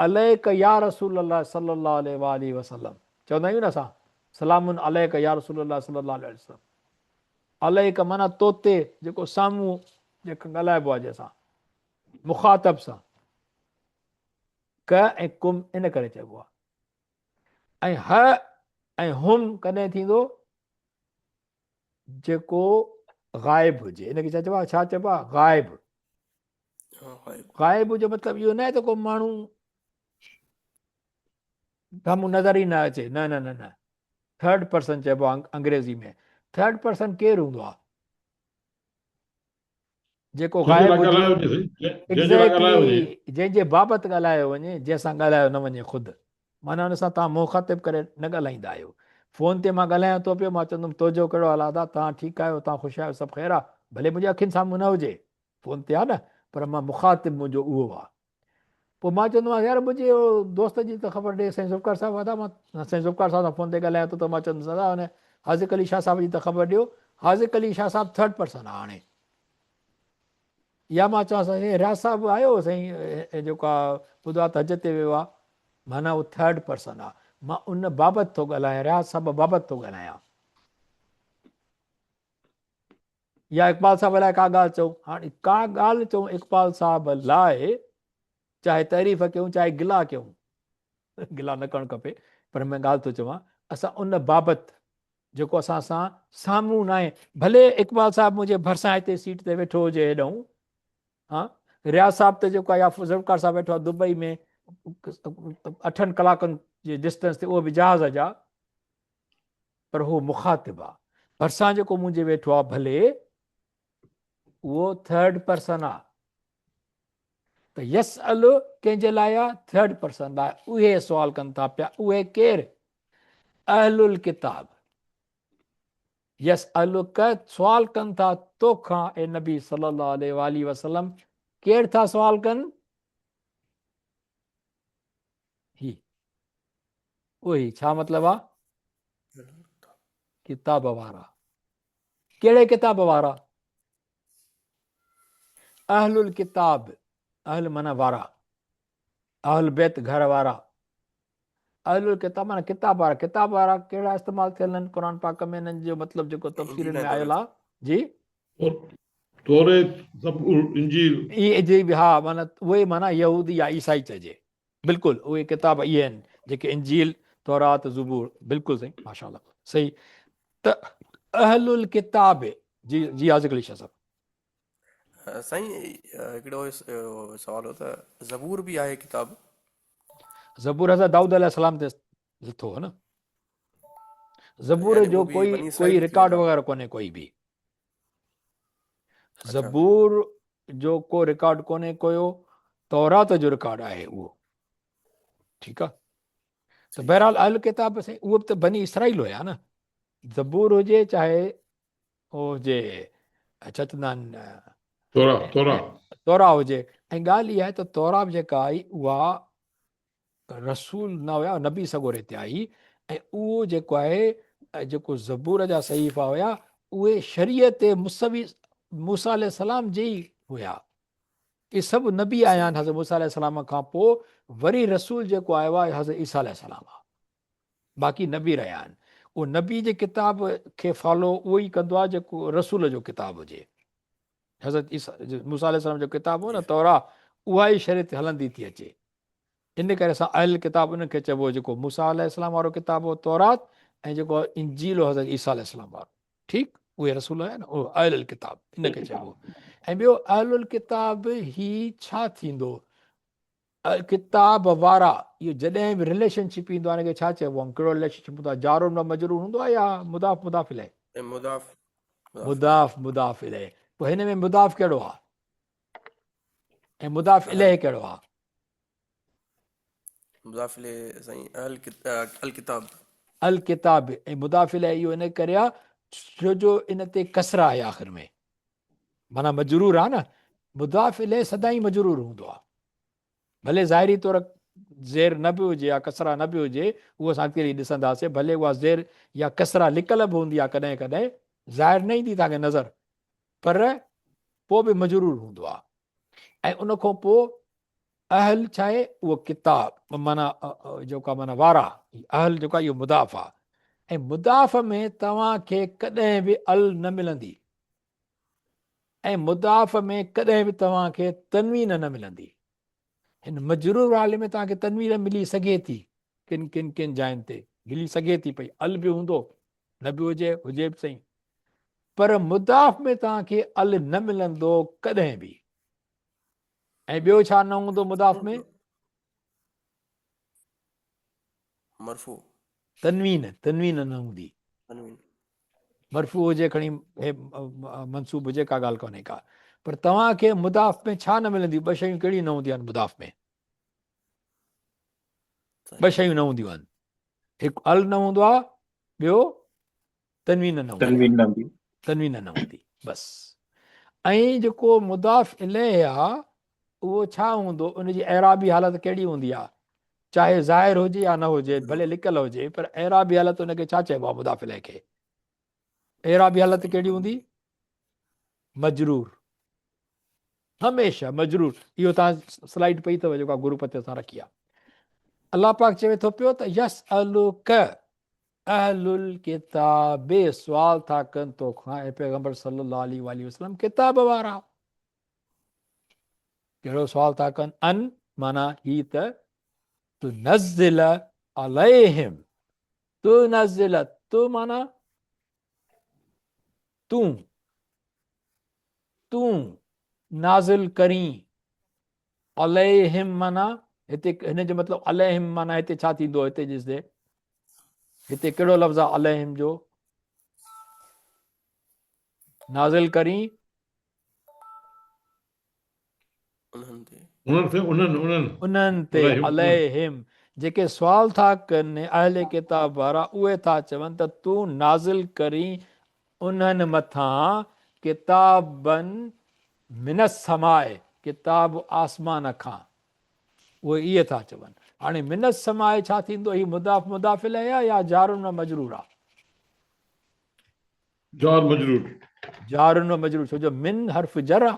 عليڪ يا رسول الله صلي الله عليه واٰله وسلم چوندا آهيون نه اسان سلام عليڪ يا رسول الله صلي الله عليه وسلم عليڪ معنيٰ توتي جيڪو سامهون جيڪو ڳالهائبو آهي جنهن سان مخاطب سان ڪ ۽ ڪم ان ڪري چئبو آهي ۽ ه ۽ هم ڪڏهن ٿيندو جيڪو غائب هجي ان کي ڇا چئبو آهي ڇا چئبو آهي غائب. غائب جو مطلب اهو نه آهي ته ڪو ماڻهو سامهون نظر ئي نه اچي، نه نه نه نه، ٿرڊ پرسن چئبو آهي انگريزي ۾. ٿرڊ پرسن ڪير هوندو آهي؟ جيڪو غائب هجي، ايگزيڪٽلي جنهن جي بابت ڳالهايو وڃي، جنهن سان ڳالهايو نه وڃي خود، معنيٰ ان سان توهان مخاطب ڪري نه ڳالهائيندا آهيو. فون تي مان ڳالهايان ٿو پيو، مان چوندم توجو ڪهڙو حال آهي ادا، توهان ٺيڪ آهيو، توهان خوش آهيو، سڀ خير آهي، ڀلي منهنجي اکين سامهون نه هجي، فون تي آهي نه، پر مان مخاطب منهنجو اهو آهي. پوء مان چوندو آهيان يار منهنجي دوست جي ته خبر ڏي سائين ذوالفقار صاحب ادا مان سائين ذوالفقار صاحب سان فون تي ڳالهايان ٿو ته مان چوندس ادا ان حاذق علي شاهه صاحب جي ته خبر ڏيو، حاذق علي شاهه صاحب ٿرڊ پرسن آهي هاڻي. يا مان چوان سائين رياض صاحب آيو سائين جيڪو آ ٻڌو آ ته حج تي ويو آ، معنيٰ هو ٿرڊ پرسن آ، مان ان بابت ٿو ڳالهايان، رياض صاحب بابت ٿو ڳالهايان. يا اقبال صاحب لاء ڪا ڳالهه چئون، هاڻي ڪا ڳالهه چئون اقبال صاحب لاء چاهي تعريف ڪيون چاهي گلا ڪيون، گلا نه ڪرڻ کپي پر مان ڳالهه ٿو چوان، اسان ان بابت جيڪو اسان سان سامهون ناهي، ڀلي اقبال صاحب منهنجي ڀرسان هتي سيٽ تي ويٺو هجي هيڏانهون، ها رياض صاحب ته جيڪو آهي يا ذوالفقار صاحب ويٺو آهي دبئي ۾ اٺن ڪلاڪن جي ڊسٽنس تي، اهو به جهاز جا، پر هو مخاطب آ، ڀرسان جيڪو منهنجي ويٺو آ ڀلي اهو ٿرڊ پرسن آ، ته يسأل ڪنهن جي لاء آ؟ ٿرڊ پرسن لاء. اهي سوال ڪن ٿا پيا، اهي ڪير؟ اهل الڪتاب. يسألک سوال ڪن ٿا توکان اي نبي صلي الله عليه واٰله وسلم، ڪير ٿا سوال ڪن؟ هي اهي ڇا مطلب آ؟ ڪتاب وارا. ڪهڙي ڪتاب وارا؟ اهل الڪتاب، اهل معنيٰ وارا، اهل بيت گهر وارا، اهل الڪتاب معنيٰ ڪتاب وارا، ڪتاب وارا ڪهڙا استعمال ٿيل آهن قرآن پاڪ ۾ انهن جو مطلب جيڪو تفسيرن ۾ آيل آهي جي توريت، زبور، انجيل. اي جي به ها معنيٰ اهي معنيٰ يهودي يا عيسائي چئجي. بلڪل اهي ڪتاب اهي آهن جيڪي انجيل، تورات، زبور. بلڪل سائين ماشاء الله صحيح ته اهل الڪتاب جي جي حاضر علي شاهه صاحب. سائين هڪڙو سوال هو ته زبور به آهي ڪتاب؟ زبور حضرت دائود عليه السلام تي لٿو هو نه. زبور جو ڪوئي ڪوئي رڪارڊ وغيره ڪونهي ڪوئي به. زبور جو ڪو رڪارڊ ڪونهي ڪويو تورات جو رڪارڊ آهي اهو ٺيڪ آ ته بهرحال اهل ڪتاب سائين اهو به ته بني اسرائيل هيا نه زبور هجي چاهي هو هجي ڇا چوندا آهن تورا تورا تورا هجي ۽ ڳالهه اها آهي ته تورا به جيڪا آئي اها رسول نه هيا نبي سڳوري تي آئي ۽ اهو جيڪو آهي جيڪو زبور جا صحيفا هيا اهي شريعت موسوي موسيٰ عليه السلام جي ئي هيا. اهي سڀ نبي آيا آهن حضرت موسيٰ عليه السلام کان پوء وري رسول جيڪو آيو آهي حضرت عيسيٰ عليه السلام آهي باقي نبي رهيا آهن. اهو نبي جي ڪتاب کي فالو اهو ئي ڪندو آهي جيڪو رسول جو ڪتاب هجي. حضرت عيسيٰ موسيٰ عليه السلام جو ڪتاب هو نه تورا اها ئي شريعت هلندي ٿي اچي. ان ڪري اسان اهل ڪتاب انهن کي چئبو جيڪو موسيٰ عليه السلام وارو ڪتاب هو تورات ۽ جيڪو انجيل هو حضرت عيسيٰ عليه السلام وارو ٺيڪ اهي رسول آهن اهي اهل الڪتاب ان کي چئبو ۽ ٻيو اهل الڪتاب هي ڇا ٿيندو ڪتاب وارا اهو جڏهن به رليشن شپ ايندو آهي ان کي ڇا چئبو آهي ڪهڙو رليشن شپ هوندو آهي جار و مجرور هوندو آهي يا مضاف مضاف اليه مضاف مضاف مضاف اليه پوء هن ۾ مضاف ڪهڙو آهي ۽ مضاف اليه ڪهڙو آ؟ مضاف اليه سائين اهل الڪتاب. الڪتاب ۽ مضاف اليه اهو ان ڪري آ ڇو جو ان تي ڪسره آهي آخر ۾ معنيٰ مجرور آ نه مضاف اليه سدائين مجرور هوندو آ ڀلي ظاهري طور زير نه به هجي يا ڪسره نه به هجي اهو اسان اڳتي هلي ڏسنداسين ڀلي اها زير يا ڪسره لڪل به هوندي آ ڪڏهن ڪڏهن ظاهر نه ايندي توهان کي نظر پر پوء به مجرور هوندو آهي ۽ ان کان پوء اهل ڇا آهي اهو ڪتاب معنيٰ جيڪو معنيٰ وارا اهل جيڪو آهي اهو مضاف آهي ۽ مضاف ۾ توهان کي ڪڏهن به ال نه ملندي ۽ مضاف ۾ ڪڏهن به توهان کي تنوين نه ملندي هن مجرور حال ۾ توهان کي تنوين ملي سگهي ٿي ڪن ڪن ڪن جاين تي ملي سگهي ٿي پئي ال به هوندو نه به هجي هجي به سهي پر مضاف ۾ توهان کي ال نه ملندو ڪڏهن به. ۽ ٻيو ڇا نه هوندو مضاف ۾؟ مرفوع. تنوين، تنوين نه هوندي. تنوين. مرفوع هجي کڻي هي منصوب هجي ڪا ڳالهه ڪونهي ڪا. پر توهان کي مضاف ۾ ڇا نه ملنديون؟ ٻه شيون ڪهڙيون نه هونديون آهن مضاف ۾؟ ٻه شيون نه هونديون آهن. هڪ ال نه هوندو آهي، ٻيو تنوين نه هوندي. تنوين نه هوندي. تنوين نه هوندي بس. ۽ جيڪو مضاف اليه آ اهو ڇا هوندو ان جي اعرابي حالت ڪهڙي هوندي آ چاهي ظاهر هجي يا نه هجي ڀلي لڪل هجي پر اعرابي حالت ان کي ڇا چئبو آ مضاف اليه کي اعرابي حالت ڪهڙي هوندي مجرور هميشه مجرور اهو تان سلائيڊ پئي اٿو جيڪا گروپ تي اسان رکي آ الله پاڪ چوي ٿو پيو ته يسألک اهل الڪتاب سوال ٿا ڪن تو کان اي پيغمبر صلي الله عليه واله وسلم ڪتاب وارا ڪهڙو سوال ٿا ڪن ان معنی هي ته تنزل عليهم تنزل تو معنی تون تون نازل ڪرين عليهم معنيٰ هتي هن جو مطلب عليهم معنيٰ هتي ڇا ٿيندو هتي ڏسجي هتي ڪهڙو لفظ آهي عليهم جو نازل ڪرين انهن تي انهن تي انهن انهن انهن تي عليهم جيڪي سوال ٿا ڪن اهل ڪتاب وارا اهي ٿا چون ته تون نازل ڪرين انهن مٿان ڪتابن من السماء، ڪتاب آسمان کان، اهي ائين ٿا چون. هاڻي من السماء ڇا ٿيندو؟ هي مضاف مضاف اليه آهي يا جار و مجرور آهي؟ جار مجرور. جار و مجرور ڇو جو من حرف جر آهي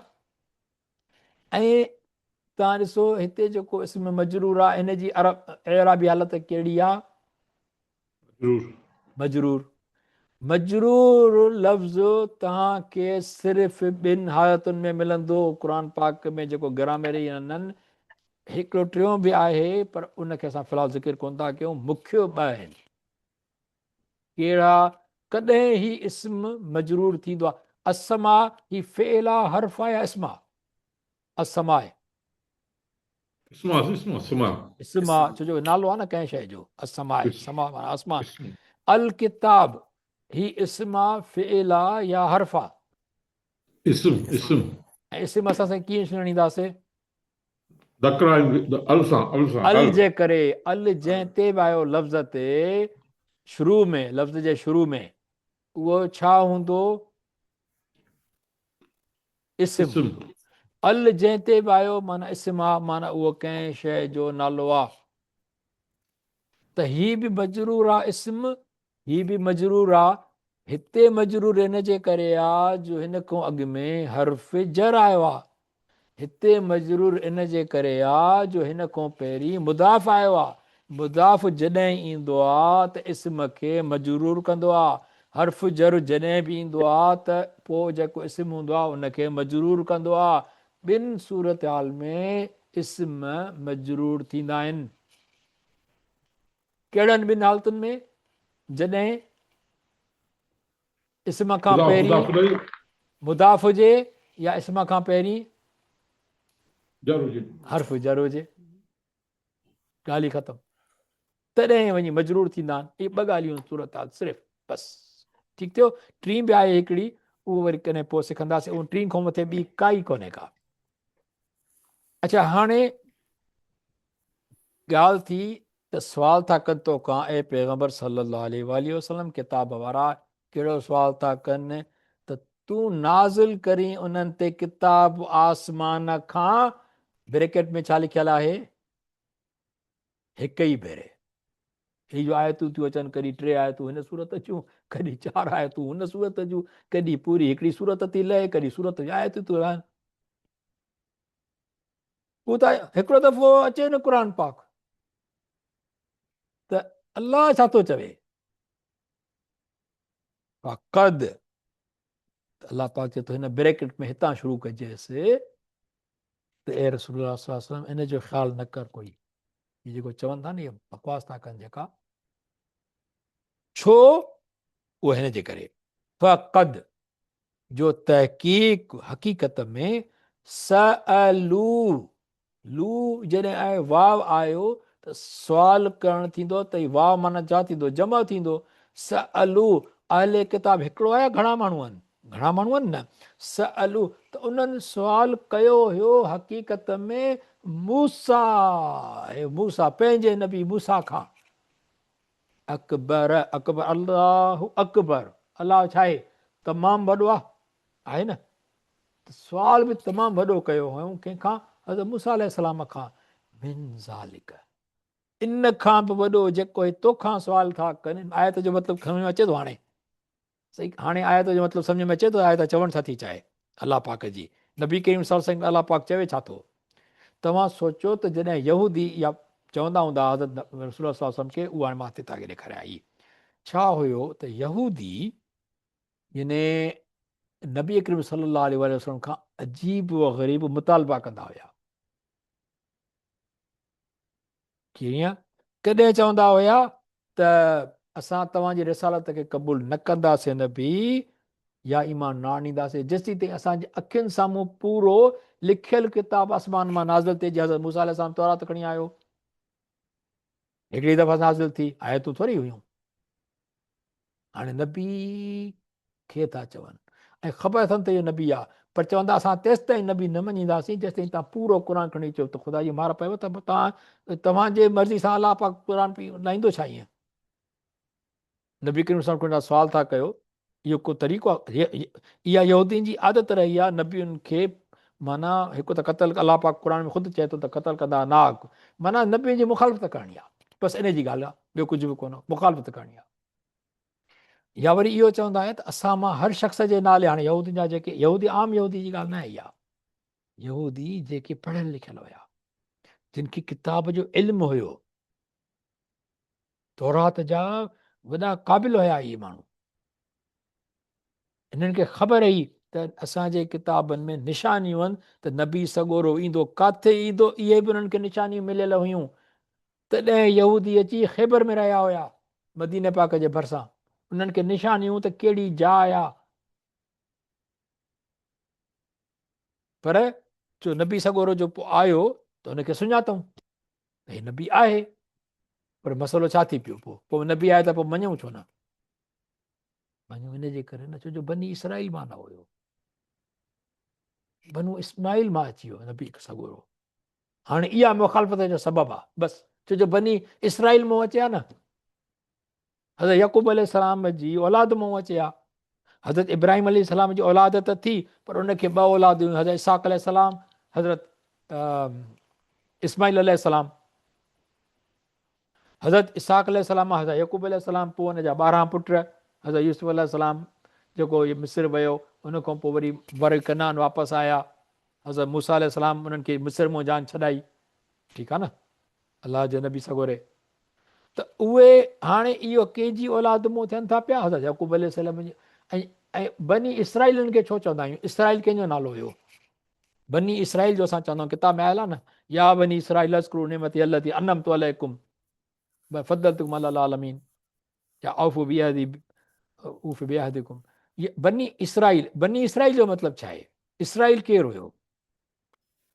۽ توهان ڏسو هتي جيڪو اسم مجرور آهي ان جي اعرابي حالت ڪهڙي آهي؟ مجرور. مجرور. مجرور لفظ توهان کي صرف ٻن حالتن ۾ ملندو قرآن پاڪ ۾ جيڪو گرامري انهن هڪڙو ٽيون به آهي پر ان کي اسان في الحال ذڪر ڪونه ٿا ڪيون مکيه ٻه آهن ڪهڙا ڪڏهن هي اسم مجرور ٿيندو آهي السماء هي فعل آهي حرف آهي يا اسم آهي السماء اسم آ اسم اسم آ اسم آ ڇو جو نالو آ نه ڪنهن شيء جو السماء سما معنی آسمان الڪتاب هي اسم آ فعل آ يا حرف آ اسم اسم ۽ اسم اسان سائين ڪيئن سڃاڻينداسي ذڪر ال سان ال سان ال جي ڪري ال جنهن تي به آيو لفظ تي شروع ۾ لفظ جي شروع ۾ اهو ڇا هوندو اسم هوندو. ال جنهن تي به آيو معنيٰ اسم آ معنيٰ اهو ڪنهن شيء جو نالو آ. ته هي به مجرور آ اسم هي به مجرور آ هتي مجرور ان جي ڪري آ جو هن کان اڳ ۾ حرف جر آيو آ. هتي مجرور ان جي ڪري آ جو هن کان پهرين مضاف آيو آ. مضاف جڏهن ايندو آ ته اسم کي مجرور ڪندو آ. حرف جر جڏهن به ايندو آ ته پوء جيڪو اسم هوندو آ ان کي مجرور ڪندو آ. ٻن صورتحال ۾ اسم مجرور ٿيندا آهن. ڪهڙن ٻن حالتن ۾؟ جڏهن اسم کان پهرين مضاف هجي يا اسم کان پهرين جر هجي حرف جر هجي ڳالهه ئي ختم تڏهن وڃي مجرور ٿيندا آهن اهي ٻه ڳالهيون صورت حال صرف بس ٺيڪ ٿيو ٽين به آهي هڪڙي اهو وري ڪڏهن پوء سکنداسين اهو ٽين کان مٿي ٻي ڪائي ڪونهي ڪا اچھا هاڻي ڳالهه ٿي ته سوال ٿا ڪن توکان اي پيغمبر صلّي اللّٰه عليه واٰله وسلّم ڪتاب وارا ڪهڙو سوال ٿا ڪن ته تون نازل ڪرين انهن تي ڪتاب آسمان کان بريڪيٽ ۾ ڇا لکيل آهي هڪ ئي ڀيري هي جو آيتون ٿيون اچن ڪڏهن ٽي آيتون هن صورت جون ڪڏهن چار آيتون هن صورت جون ڪڏهن پوري هڪڙي صورت ٿي لهي ڪڏهن صورت جون آيتون ٿيون لهن هو ته هڪڙو دفعو اچي نه قرآن پاڪ ته الله ڇا ٿو چوي فقد الله پاڪ چئي ٿو هن بريڪٽ ۾ هتان شروع ڪجيس ته اي رسول الله صلي الله عليه وسلم ان جو خيال نه ڪر ڪوئي هي جيڪو چون ٿا نه هي بڪواس ٿا ڪن جيڪا ڇو اهو هن جي ڪري فقد جو تحقيق حقيقت ۾ سألو لو جڏهن آهي واو آيو ته سوال ڪرڻ ٿيندو ته هي واو معنيٰ ڇا ٿيندو؟ جمع ٿيندو. سألو اهل ڪتاب هڪڙو آهي يا گهڻا ماڻهو آهن؟ گهڻا ماڻهو آهن نه. سألو ته انهن سوال ڪيو هيو حقيقت ۾ موسيٰ هي موسيٰ پنهنجي نبي موسيٰ کان. اڪبر اڪبر الله اڪبر الله ڇا آهي؟ تمام وڏو آهي آهي نه؟ ته سوال به تمام وڏو ڪيو هيائون ڪنهن کان؟ حضرت موسيٰ عليه السلام کان، من ذالڪ ان کان به وڏو جيڪو هي توکان سوال ٿا ڪن. آيت جو مطلب سمجھ ۾ اچي ٿو هاڻي؟ صحيح هاڻي آيت جو مطلب سمجھ ۾ اچي ٿو آيت چوڻ ڇا ٿي چاهي؟ الله پاڪ جي نبي ڪريم صلي الله عليه وسلم الله پاڪ چوي ڇا ٿو؟ توهان سوچو ته جڏهن يهودي يا چوندا هوندا حضرت رسول الله صلي الله عليه وسلم کي اهو هاڻي مان هتي توهان کي ڏيکاريان هي ڇا هيو ته يهودي يعني نبي ڪريم صلي الله عليه وآله وسلم کان عجيب و غريب مطالبا ڪندا هيا. ڪيئن؟ ڪڏهن چوندا هيا ته اسان توهان جي رسالت کي قبول نه ڪنداسين نبي يا ايمان نه آڻينداسين جيسين تائين اسان جي اکين سامهون پورو لکيل ڪتاب آسمان مان نازل ٿئي جيئن حضرت موسيٰ عليه السلام تورات کڻي آيو هڪڙي دفعا نازل ٿي آيتون ٿوري هيون هاڻي نبي کي ٿا چون ۽ خبر اٿن ته اهو نبي آ پر چوندا اسان تيستائين نبي نه مڃينداسين جيستائين تان پورو قرآن کڻي اچو ته خدا جي مار پيو ته تان توهان جي مرضي سان الله پاڪ قرآن پي لائيندو ڇا ائين نبي ڪريم صلي الله سوال ٿا ڪيو اهو ڪو طريقو اها يهودين جي عادت رهي آ نبين کي معنيٰ هڪ ته قتل الله پاڪ قرآن ۾ خود چئي ٿو ته قتل ڪندا ناحق معنيٰ نبين جي مخالفت ڪرڻي آ بس ان جي ڳالهه آ ٻيو ڪجهه به ڪونه مخالفت ڪرڻي آ يا وري اهو چوندا آهن ته اسان مان هر شخص جي نالي هاڻي يهودين جا جيڪي يهودي عام يهودي جي ڳالهه نه آهي اها يهودي جيڪي پڙهيل لکيل هيا جن کي ڪتاب جو علم هيو تورات جا وڏا قابل هيا اهي ماڻهو انهن کي خبر هئي ته اسان جي ڪتابن ۾ نشانيون آهن ته نبي سڳورو ايندو، ڪاٿي ايندو، اهي به انهن کي نشانيون مليل هيون. تڏهن يهودي اچي خيبر ۾ رهيا هيا، مديني پاڪ جي ڀرسان. انهن کي نشانيون ته ڪهڙي جاء آ. پر جو نبي سڳورو جو پوء آيو ته ان کي سڃاتئون ته هي نبي آهي. پر مسئلو ڇا ٿي پيو پوء؟ پوء نبي آهي ته پوء مڃون ڇو نه؟ مڃيو ان جي ڪري نه ڇو جو بني اسرائيل مان نه هيو بنو اسماعيل مان اچي ويو نبي سڳورو هاڻي اها مخالفت جو سبب آ بس ڇو جو بني اسرائيل مون اچي ها نه حضرت يعقوب عليه السلام جي اولاد مون اچي ها حضرت ابراهيم عليه السلام جي اولاد ته ٿي پر ان کي ٻه اولاد هيون حضرت اسحاق عليه السلام حضرت اسماعيل عليه السلام حضرت اسحاق عليه السلام مان حضرت يعقوب عليه السلام پوء ان جا 12 پٽ حضرت يوسف عليه السلام جيڪو مصر ويو ان کان پوء وري وري ڪنعان واپس آيا حضرت موسيٰ عليه السلام انهن کي مصر مان جان ڇڏائي ٺيڪ آ نه الله جي نبي سڳوري ته اهي هاڻي اهو ڪنهن جي اولاد مون ٿين ٿا پيا حضرت يعقوب عليه السلام جي ۽ ۽ بني اسرائيلن کي ڇو چوندا آهيون اسرائيل ڪنهن جو نالو هيو بني اسرائيل جو اسان چوندا آهيون ڪتاب ۾ آيل آهي نه يا بني اسرائيل اذڪروا نعمتي التي انعمت عليڪم وفضلتڪم علي العالمين يا اوفو بعهدي اوف بعهدكم بني اسرائيل بني اسرائيل جو مطلب ڇا آهي اسرائيل ڪير هيو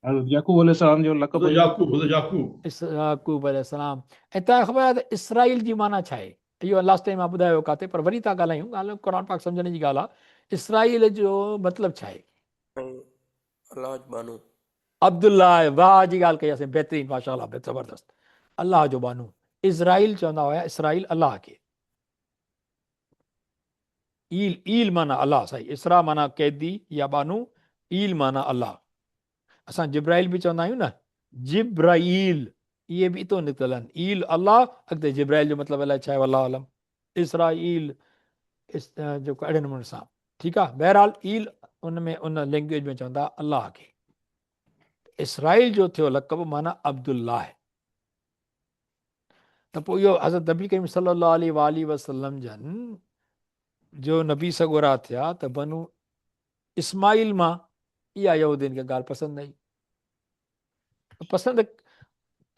حضرت يعقوب عليه السلام جو لقب حضرت يعقوب حضرت يعقوب يعقوب عليه السلام ۽ تنهن خبر آهي ته اسرائيل جي معنيٰ ڇا آهي اهو لاسٽ ٽائيم مان ٻڌايو ڪاتي پر وري ٿا ڳالهايون ڳالهه قرآن پاڪ سمجهڻ جي ڳالهه آهي اسرائيل جو مطلب ڇا آهي ۽ الله جو ٻانهو. عبدالله واھ جي ڳالھ ڪئي آ بهترين ماشاء الله زبردست الله جو ٻانهو اسرائيل چوندا هيا اسرائيل الله کي ايل ايل معنی الله صحيح اسرا معنی قيدي يا ٻانهو ايل معنی الله اسان جبرائيل به چوندا آهيون نه جبرائيل اهي به اتو نڪتل آهن ايل الله اڳتي جبرائيل جو مطلب الائي ڇا آهي والله عالم اسرائيل جيڪو اهڙي نموني سان ٺيڪ آ بهرحال ايل ان ۾ ان لينگويج ۾ چوندا الله کي اسرائيل جو ٿيو لقب معنی عبدالله ته پوء اهو حضرت نبي ڪريم صلي الله عليه واله وسلم جن جو نبي سڳورا ٿيا ته بنو اسماعيل مان اها يهودين کي ڳالهه پسند نه آئي پسند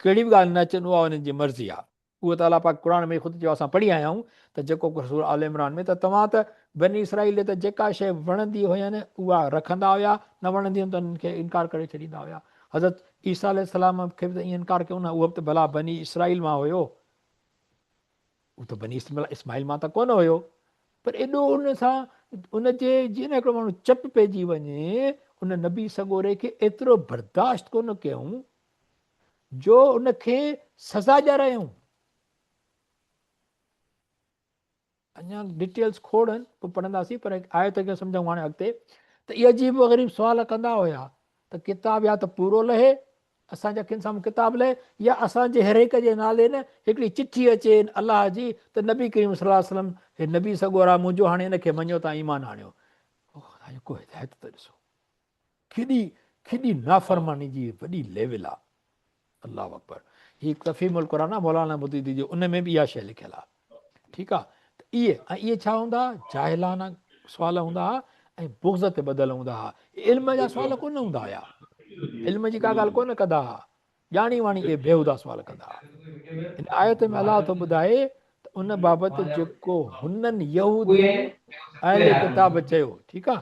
ڪهڙي به ڳالهه نه اچن اها انهن جي مرضي آهي اهو ته الله پاڪ قرآن ۾ خود چيو اسان پڙهي آيا آهيون ته جيڪو ڪجهه سورة آل عمران ۾ ته توهان ته بني اسرائيل ته جيڪا شيء وڻندي هين اها رکندا هيا نه وڻندي هين ته انهن کي انڪار ڪري ڇڏيندا هيا حضرت عيسيٰ عليه السلام کي به ته ائين انڪار ڪيو نه، اهو به ته ڀلا بني اسرائيل مان هيو، هو ته بني اسماعيل مان ته ڪونه هيو، پر ايڏو ان سان ان جي جيئن نه هڪڙو ماڻهو چپ پئجي وڃي، ان نبي سڳوري کي ايترو برداشت ڪونه ڪيائون جو ان کي سزا ڏيارايائون. اڃا ڊيٽيلز کوڙ آهن پوء پڙهنداسين پر آيت کي سمجهون هاڻي اڳتي ته اهي عجيب و غريب سوال ڪندا هيا ته ڪتاب يا ته پورو لهي اسان جي اکين سامهون ڪتاب لهي يا اسان جي هر هڪ جي نالي نه هڪڙي چٺي اچي الله جي ته نبي ڪريم صلي الله عليه وسلم هي نبي سڳورا منهنجو هاڻي ان کي مڃيو تان ايمان آڻيو خدا جو ڪو هدايت ته ڏسو ڪيڏي ڪيڏي نافرماني جي وڏي ليول آ الله اڪبر هي تفهيم القرآن آ مولانا مودودي جو ان ۾ به اها شيء لکيل آ ٺيڪ آ ته اهي ۽ اهي ڇا هوندا جاهلانه سوال هوندا ها ۽ بغض تي ٻڌل هوندا ها علم جا سوال ڪونه هوندا هيا علم جي ڪا ڳالهه ڪونه ڪندا ها ڄاڻي واڻي اهي بيهودا سوال ڪندا ها. هن آيت ۾ الله ٿو ٻڌائي ته ان بابت جيڪو هنن يهودين اهل ڪتاب چيو ٺيڪ آ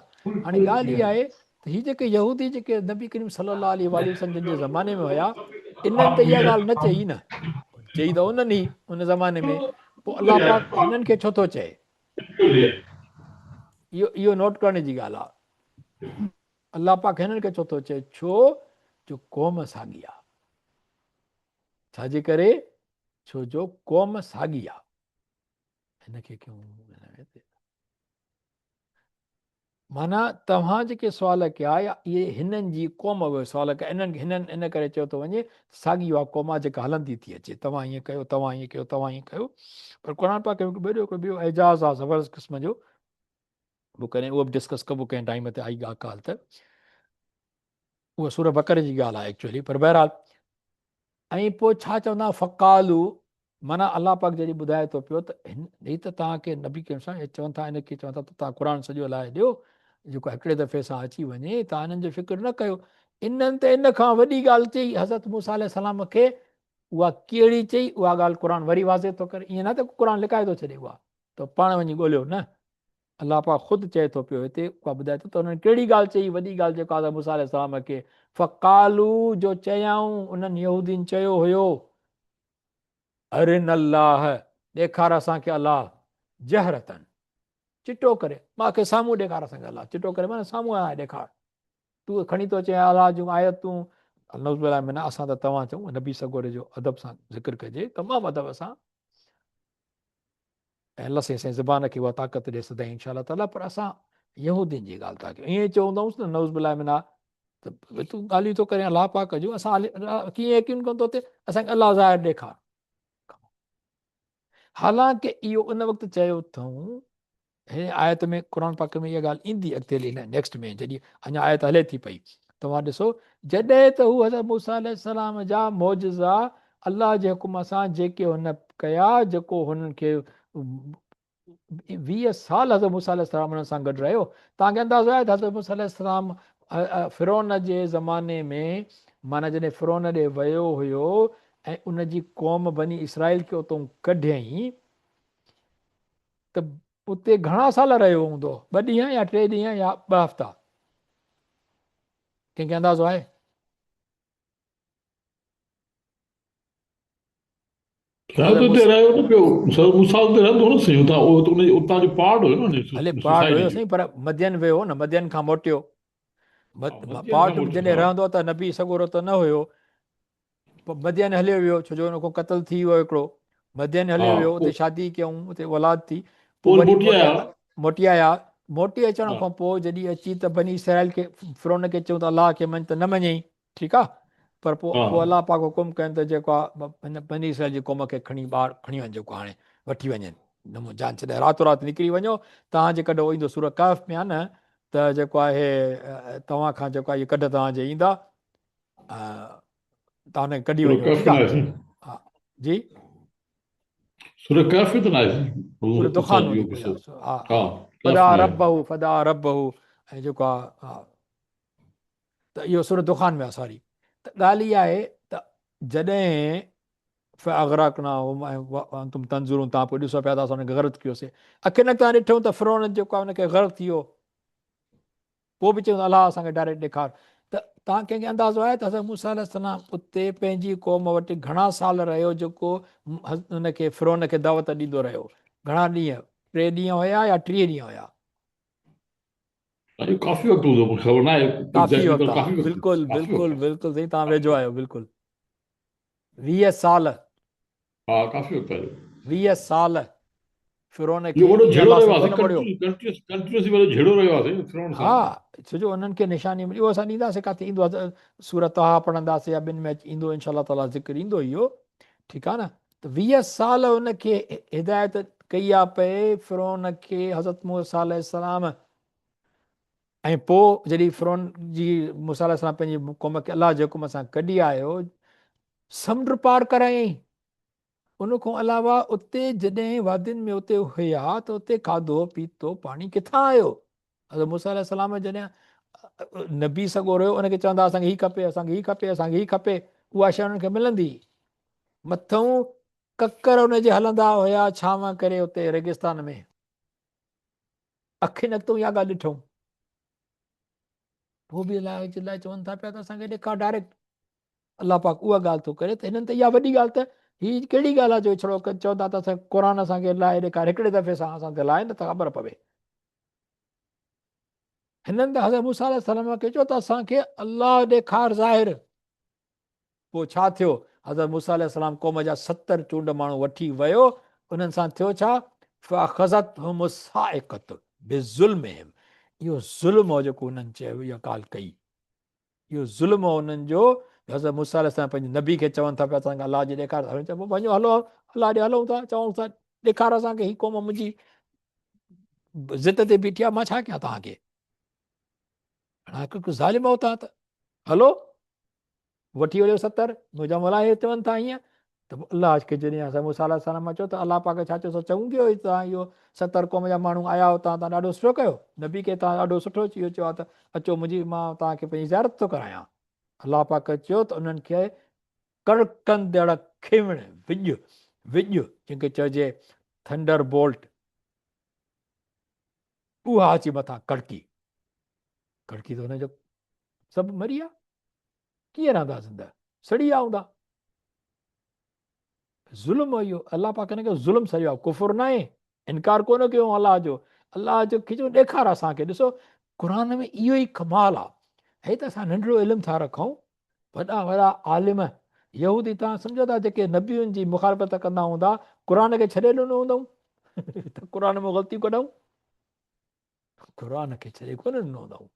هاڻي ڳالهه اها آهي ته هي جيڪي يهودي جيڪي نبي ڪريم صلي الله عليه واٰله وسلم جن جي زماني ۾ هيا انهن ته اها ڳالهه نه چئي نه چئي ته انهن ئي ان زماني ۾ پوء الله پاڪ هنن کي ڇو ٿو چئي اهو اهو نوٽ ڪرڻ جي ڳالهه آ الله پاڪ هنن کي ڇو ٿو چئي؟ ڇو جو قوم ساڳي آ. ڇا جي ڪري؟ ڇو جو قوم ساڳي آ. هن کي ڪيون معنيٰ توهان جيڪي سوال ڪيا يا اهي هنن جي قوم اهي سوال ڪيا انهن هنن ان ڪري چيو ٿو وڃي ساڳي اها قوم آ جيڪا هلندي ٿي اچي توهان ائين ڪيو توهان ائين ڪيو توهان ائين ڪيو پر قرآن پاڪ ۾ هڪ ٻيو ٻيو اعجاز آ زبردست قسم جو پوء ڪڏهن اهو به ڊسڪس ڪبو ڪنهن ٽائيم تي آئي ڳالهه ته اها سورة بقره جي ڳالهه آهي ايڪچوئلي پر بهرحال ۽ پوء ڇا چوندا فقالو معنيٰ الله پاڪ جڏهن ٻڌائي ٿو پيو ته هي ته توهان کي نبي ڪريم سان چون ٿا ان کي چون ٿا ته توهان قرآن سڄو لاهي ڏيو جيڪو هڪڙي دفعي سان اچي وڃي توهان انهن جو فڪر نه ڪيو انهن ته ان کان وڏي ڳالهه چئي حضرت موسيٰ عليه السلام کي اها ڪهڙي چئي اها ڳالهه قرآن وري واضح ٿو ڪري ائين نه ته قرآن لڪائي ٿو ڇڏي اها ته پاڻ وڃي ڳوليو نه الله پاڪ خود چئي ٿو پيو هتي اها ٻڌائي ٿو ته انهن ڪهڙي ڳالهه چئي وڏي ڳالهه جيڪا حضرت موسيٰ عليه السلام کي فقالو جو چيائون انهن يهودين چيو هيو ارنا الله ڏيکار اسان کي الله جهرتن چٽو ڪري مان کي سامهون ڏيکار اسان کي الله چٽو ڪري معنيٰ سامهون آهي ڏيکار تون کڻي ٿو اچين الله جون آيتون نعوذ بالله من اسان ته توهان چئون نبي سڳوري جو ادب سان ذڪر ڪجي تمام ادب سان ۽ الله سائين اسان جي زبان کي اها طاقت ڏي سدائين انشاء الله تعالي پر اسان يهودين جي ڳالهه ٿا ڪيون ائين چوندائونس نه نعوذ بالله منها ته تون ڳالهيون ٿو ڪرين الله پاڪ جون اسان ڪيئن يقين ڪندو تي اسان کي الله ظاهر ڏيکار حالانڪه اهو ان وقت چيو اٿئون هن آيت ۾ قرآن پاڪ ۾ اها ڳالهه ايندي اڳتي هلي هن نيڪسٽ ۾ جڏهن اڃا آيت هلي ٿي پئي توهان ڏسو جڏهن ته هو حضرت موسيٰ عليه السلام جا معجزا الله جي حڪم سان جيڪي هن ڪيا جيڪو هنن کي 20 سال حضرت موسيٰ عليه السلام انهن سان گڏ رهيو توهان کي اندازو آهي ته حضرت موسيٰ عليه السلام فرعون جي زماني ۾ معنيٰ جڏهن فرعون ڏي ويو هيو ۽ ان جي قوم بني اسرائيل کي اتون ڪڍيائين ته اتي گهڻا سال رهيو هوندو؟ ٻه ڏينهن يا ٽي ڏينهن يا ٻه هفتا؟ ڪنهن کي اندازو آهي؟ شايد اتي رهيو نه پيو موسيٰ اتي رهندو نه سائين اتان اهو ته ان اتان جو پارٽ هيو نه هلي پارٽ هيو سائين پر مدين ويو نه مدين کان موٽيو پارٽ جڏهن رهندو ته نبي سڳورو ته نه هيو پوء مدين هليو ويو ڇو جو ان کان قتل ٿي ويو هڪڙو مدين هليو ويو اتي شادي ڪيائون اتي اولاد ٿي پوء وري موٽي آيا موٽي اچڻ کان پوء جڏهن اچي ته بني اسرائيل کي فرعون کي چيو ته الله کي مڃ ته نه مڃيائين ٺيڪ آ پر پوء پوء الله پاڪ حڪم ڪين ته جيڪو آ هن بني اسرائيل جي قوم کي کڻي ٻاهر کڻي وڃ جيڪو هاڻي وٺي وڃن نمو جان ڇڏائي راتو رات نڪري وڃو توهان جي ڪڍ ايندو سورة ڪهف ۾ آ نه ته جيڪو آهي توهان کان جيڪو آهي ڪڍ توهان جي ايندا توهان هن کي ڪڍي وڃو ٺيڪ آهي ها جي سورة ڪهف ته ناهي سورة دخان ها فدا ربه فدا ربه ۽ جيڪو آ ته اهو سورة دخان ۾ آ سوري ته ڳالهه اها آهي ته جڏهن فاغرقناهم وانتم تنظرون تان پوء ڏسو پيا ته اسان ان کي غرق ڪيوسي اکين تان ڏٺو ته فرعون جيڪو آ ان کي غرق ٿي ويو پوء به چيون الله اسان کي ڊائريڪٽ ڏيکار ته توهان ڪنهن کي اندازو آهي ته حضرت موسيٰ عليه السلام اتي پنهنجي قوم وٽ گهڻا سال رهيو جيڪو ان کي فرعون کي دعوت ڏيندو رهيو؟ گهڻا ڏينهن؟ ٽي ڏينهن هيا يا 30 ڏينهن هيا؟ اهو ڪافي وقت هوندو مونکي خبر ناهي ڪافي ايگزيڪٽلي وقت پر آ ڪافي وقت بلڪل ڪافي بلڪل وقت بلڪل سائين توهان ويجهو آهيو بلڪل 20 سال ها ڪافي وقت آهي 20 سال فرعون کي اهو وڏو ائين جهيڙو الله رهيو سائين آهي ڪونه مڙيو. ڪنٽينيوس ڪنٽينيوسلي وڏو جهيڙو رهيو آهي فرعون سان ها ڇو جو انهن کي نشاني ملي اهو اسان ڏينداسين ڪاٿي ايندو آهي سورة طه پڙهنداسين يا ٻن ۾ ايندو انشاء الله تعالي ذڪر ايندو اهو ٺيڪ آهي نه ته 20 سال ان کي هدايت ڪئي آ پئي فرعون کي حضرت موسيٰ عليه السلام ۽ پوء جڏهن فرعون جي موسيٰ عليه السلام پنهنجي قوم کي الله جي حڪم سان ڪڍي آيو سمنڊ پار ڪرايائين ان کان علاوه اتي جڏهن وادين ۾ اتي هيا ته اتي کاڌو پيتو پاڻي ڪٿان آيو؟ حضرت موسيٰ عليه السلام جڏهن نبي سڳورو هيو ان کي چوندا اسان کي هي کپي اسان کي هي کپي اسان کي هي کپي اها شيء انهن کي ملندي مٿئون ڪڪر ان جي هلندا هيا ڇانو ڪري اتي ريگستان ۾ اکين اڳتون اها ڳالهه ڏٺئون پوء به الله جي لاء چون ٿا پيا ته اسان کي ڏيکار ڊائريڪٽ الله پاڪ اها ڳالهه ٿو ڪري ته هنن ته اها وڏي ڳالهه ته هي ڪهڙي ڳالهه آهي جو ڇڙو چون ٿا ته اسان قرآن اسان کي لاهي ڏيکار هڪڙي دفعي سان اسان تي لاهي نه ته خبر پوي هنن ته حضرت موسيٰ عليه السلام کي چيو ته اسان کي الله ڏيکار ظاهر پوء ڇا ٿيو حضرت موسيٰ عليه السلام قوم جا 70 چونڊ ماڻهو وٺي ويو انهن سان ٿيو ڇا فاخذتهم الصاعقه بظلمهم اهو ظلم هو جيڪو انهن چيو اها ڳالهه ڪئي اهو ظلم هو انهن جو جو حضرت موسيٰ عليه السلام پنهنجي نبي کي چون ٿا پيا اسان کي الله جي ڏيکار هن چيو وڃو هلو الله ڏي هلون ٿا چون ٿا ڏيکار اسان کي هي قوم منهنجي ضد تي بيٺي آهي مان ڇا ڪيان توهان کي هاڻي هڪ ظالم هو توهان ته هلو وٺي وڃو 70 منهنجا مولا هي چون ٿا ائين ته پوء الله کي جڏهن حضرت موسيٰ عليه السلام چيو ته الله پاڪ ڇا چيو سو چڱو ڪيو توهان اهو 70 قوم جا ماڻهو آيا آهيو توهان ڏاڍو سٺو ڪيو نبي کي توهان ڏاڍو سٺو اهو چيو آهي ته اچو منهنجي مان توهان کي پنهنجي زيارت ٿو ڪرايان الله پاڪ چيو ته انهن کي ڪڙڪندڙ کيوڻ وڄ وڄ جنهن کي چئجي ٿنڊر بولٽ اها اچي مٿان ڪڙڪي ڪڙڪي ته هن جو سڀ مري ويا ڪيئن رهندا زنده سڙي ويا هوندا ظلم اهو الله پاڪ هن کي ظلم سڏيو آهي ڪفر ناهي انڪار ڪونه ڪيو الله جو الله جو کي چيو ڏيکار اسان کي ڏسو قرآن ۾ اهو ئي ڪمال آهي هي ته اسان ننڍڙو علم ٿا رکون وڏا وڏا عالم يهودي تان سمجھو ٿا جيڪي نبين جي مخالفت ڪندا هوندا قرآن کي ڇڏي ڏنو هوندو ته قرآن ۾ غلطيون ڪڍون قرآن کي ڇڏي ڪونه ڏنو هوندائون.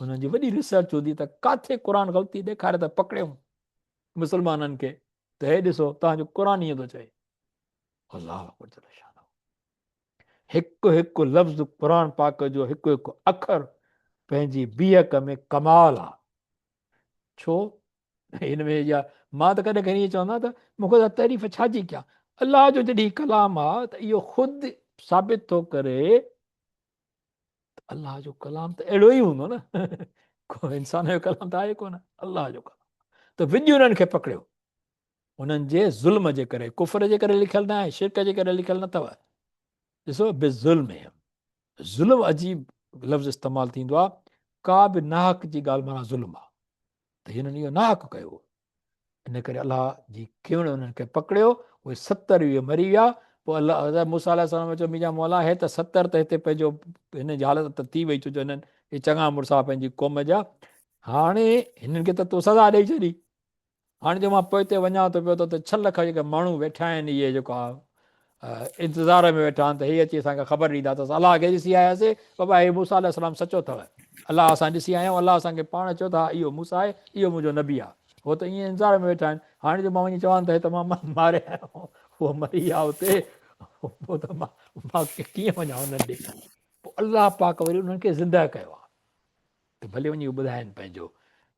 انهن جي وڏي ريسرچ هوندي ته ڪاٿي قرآن غلطي ڏيکاري ته پڪڙيون مسلمانن کي ته هي ڏسو توهان جو قرآن ائين ٿو چئي. الله اڪبر جل شانه. هڪ هڪ لفظ قرآن پاڪ جو هڪ هڪ اکر پنهنجي بيهڪ ۾ ڪمال آ. ڇو هن ۾ يا مان ته ڪڏهن ڪڏهن ائين چوندو آهيان ته مون کي تعريف ڇا جي ڪيان الله جو جڏهن ڪلام آ ته اهو خود ثابت ٿو ڪري ته الله جو ڪلام ته اهڙو ئي هوندو نه ڪو انسان جو ڪلام ته آهي ڪونه الله جو ڪلام ته وڄ انهن کي پڪڙيو انهن جي ظلم جي ڪري ڪفر جي ڪري لکيل نه آهي شرڪ جي ڪري لکيل نه اٿو ڏسو بظلم ظلم عجيب لفظ استعمال ٿيندو آهي ڪا به ناحق جي ڳالهه معنيٰ ظلم آهي ته هنن اهو ناحق ڪيو ان ڪري الله جي کيوڻ انهن کي پڪڙيو اهي 70 اهي مري ويا پوء الله حضرت موسيٰ عليه السلام چيو منهنجا مولا هي ته 70 ته هتي پنهنجو هن جي حالت ته ٿي وئي ڇو جو هنن هي چڱا مڙس هئا پنهنجي قوم جا هاڻي هنن کي ته تو سزا ڏئي ڇڏي هاڻي جو مان پوئتي وڃان ٿو پيو ته 6 لک جيڪي ماڻهو ويٺا آهن اهي جيڪو انتظار ۾ ويٺا آهن ته هي اچي اسان کي خبر ڏيندا ته اسان الله کي ڏسي آياسي بابا هي موسيٰ عليه السلام سچو اٿو الله اسان ڏسي آيا آهيون الله اسان کي پاڻ چيو ته ها اهو موسيٰ آهي اهو منهنجو نبي آهي هو ته ائين انتظار ۾ ويٺا آهن هاڻي جو مان وڃي چوان ته هي ته مان ماري آيو آهيان هو مري ويا اتي پوء ته مان ڪيئن وڃان انهن ڏي پوء الله پاڪ وري انهن کي زنده ڪيو آهي ته ڀلي وڃي اهو ٻڌائين پنهنجو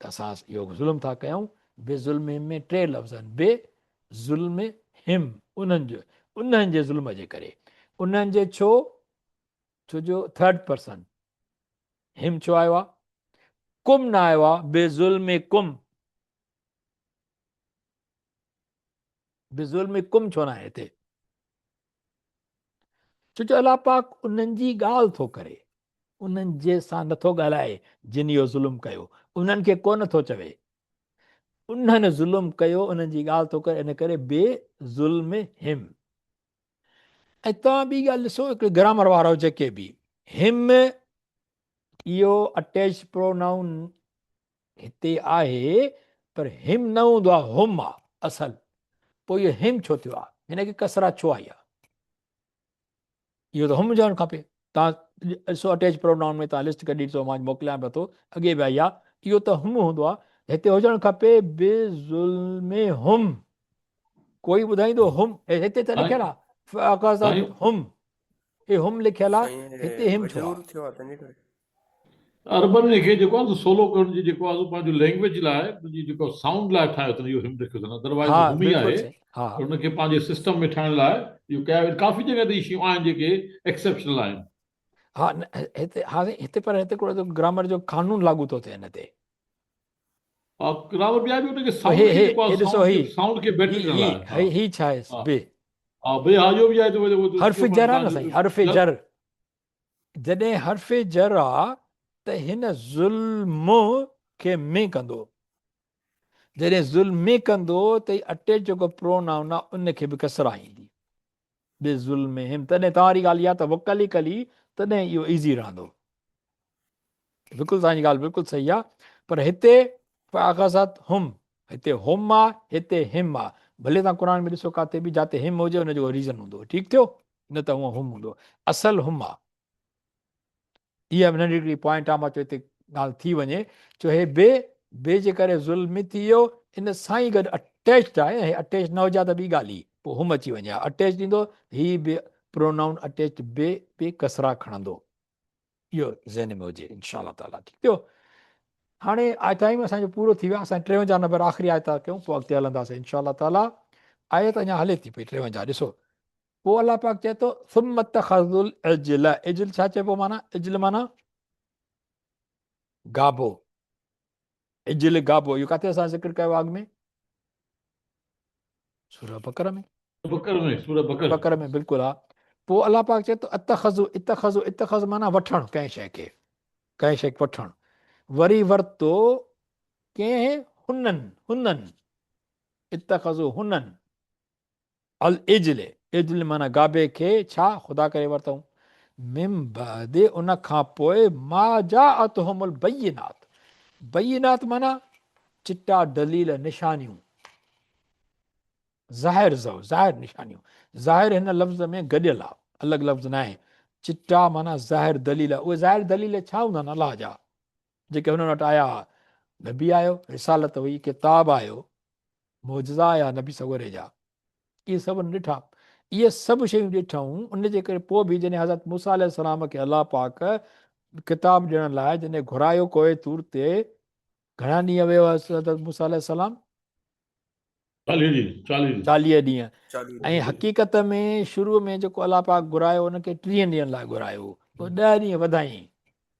ته اسان اهو ظلم ٿا ڪيون بظلمهم ۾ ٽي لفظ آهن بظلمهم انهن جو انهن جي ظلم جي ڪري انهن جي ڇو ڇو جو ٿرڊ پرسن هم ڇو آيو آ ڪم نه آيو آ بظلمڪم بظلمڪم ڇو نه آهي هتي ڇو جو الله پاڪ انهن جي ڳالهه ٿو ڪري. انهن جي سان نٿو ڳالهائي جن اهو ظلم ڪيو، انهن کي ڪونه ٿو چوي. انهن ظلم ڪيو انهن جي ڳالهه ٿو ڪري ان ڪري بي ظلمهم. ۽ توهان ٻي ڳالهه ڏسو هڪڙي گرامر وارو جيڪي به هم اهو اٽيچ پرونائون هتي آهي پر هم نه هوندو آهي هم آ اصل پوء اهو هم ڇو ٿيو آهي هن کي ڪسرا ڇو آئي آهي اهو ته هم هجڻ کپي. توهان ڏسو اٽيچ پرونائون ۾ توهان لسٽ ڪڍي ڏسو مان موڪليان پيو ٿو اڳي به آئي آهي اهو ته هم هوندو آهي هتي هجڻ کپي بظلمهم ڪوئي ٻڌائيندو هم هتي ته لکيل آهي فاخذتهم هي هم لکيل آهي هتي هم ڇو آهي؟ عربن ان کي جيڪو آهي سو سولو ڪرڻ جي جيڪو آهي سو پنهنجو لينگويج لاء پنهنجي جيڪو سائونڊ لاء ٺاهيو اٿن اهو هم رکيو اٿن ادروائز ها هم ئي بلڪل آهي صحيح ها پر ان کي پنهنجي سسٽم ۾ ٺاهڻ لاء اهو ڪيا ويو ڪافي جڳهه تي اهي شيون آهن جيڪي ايڪسيپشنل آهن. ها نه هتي ها سائين هتي پر هتي هڪڙو گرامر جو قانون لاڳو ٿو ٿئي هن تي. ها گرامر ٻيا به ان کي هي سائونڊ کي هي جيڪو هي آهي ڏسو سائونڊ هي کي سائونڊ کي هي بيٽر ڪرڻ هي لاء ها هي هي ڇا آهي ها بي ها بي ها اهو به آهي ته اهو حرف جر آهي نه سائين حرف جر جر جڏهن حرف جر آ ته هن ظلم کي م ڪندو. جڏهن ظلم ڪندو ته هي اٽيچ جيڪو پرونائون آ ان کي به ڪسرا ايندي. بظلمهم تڏهن توهان واري ڳالهه اها ته وڪليڪلي تڏهن اهو ايزي رهندو. بلڪل توهان جي ڳالهه بلڪل صحيح آ پر هتي فاخذتهم هتي هم آ هتي هم آ ڀلي توهان قرآن ۾ ڏسو ڪاٿي به جاتي هم هجي ان جو ريزن هوندو ٺيڪ ٿيو. نه ته هونء هم هوندو. اصل هم آ. اها به ننڍي هڪڙي پوائنٽ آ مان چيو هتي ڳالهه ٿي وڃي ڇو هي بي بي جي ڪري ظلم ٿي ويو ان سان ئي گڏ اٽيچڊ آهي هي اٽيچ نه هجي ها ته ٻي ڳالهه هئي پوء هم اچي وڃي ها اٽيچ ڏيندو هي به پرونائون اٽيچ بي به ڪسرا کڻندو اهو ذهن ۾ هجي انشاء الله تعالي ٺيڪ ٿيو هاڻي آيت ٽائيم اسان جو پورو ٿي ويو اسان 53 نمبر آخري آيت ٿا ڪيون پوء اڳتي هلنداسين انشاء الله تعالي آيت اڃا هلي ٿي پئي 53 ڏسو پوء الله پاڪ چئي ٿو ثم اتخذوا العجل عجل ڇا چئبو معنی عجل معنی گابو عجل گابو اهو ڪاٿي اسان ذڪر ڪيو اڳ ۾ سوره بقره ۾ بقره ۾ سوره بقره بقره ۾ بالکل ها پوء الله پاڪ چئي ٿو اتخذوا اتخذوا اتخذ معنی وٺڻ ڪنهن شيء کي ڪنهن شيء کي وٺڻ وري ورتو ڪنهن هنن هنن اتخذوا هنن العجل، عجل معنيٰ گابي کي، ڇا، خدا ڪري ورتائون. من بعد، ان کان پوء، ما جاءتهم البينات، بينات معنيٰ چٽا دليل، نشانيون، ظاهر ظهور، ظاهر نشانيون، ظاهر هن لفظ ۾ گڏيل آ، الڳ لفظ ناهي، چٽا معنيٰ ظاهر دليل، اهي ظاهر دليل ڇا هوندا آهن الله جا، جيڪي هنن وٽ آيا هئا، نبي آيو، رسالت هئي، ڪتاب آيو، معجزا آيا نبي سڳوري جا، اهي سڀ هن ڏٺا. اهي سڀ شيون ڏٺائون، ان جي ڪري پوء به جڏهن حضرت موسيٰ عليه السلام کي الله پاڪ ڪتاب ڏيڻ لاء جڏهن گهرايو ڪوهه طور تي، گهڻا ڏينهن ويو حضرت موسيٰ عليه السلام؟ چاليهه ڏينهن، چاليهه ڏينهن. چاليهه ڏينهن. ۽ حقيقت ۾ شروع ۾ جيڪو الله پاڪ گهرايو ان کي ٽيهن ڏينهن لاء گهرايو، پوء ڏهه ڏينهن وڌايائين.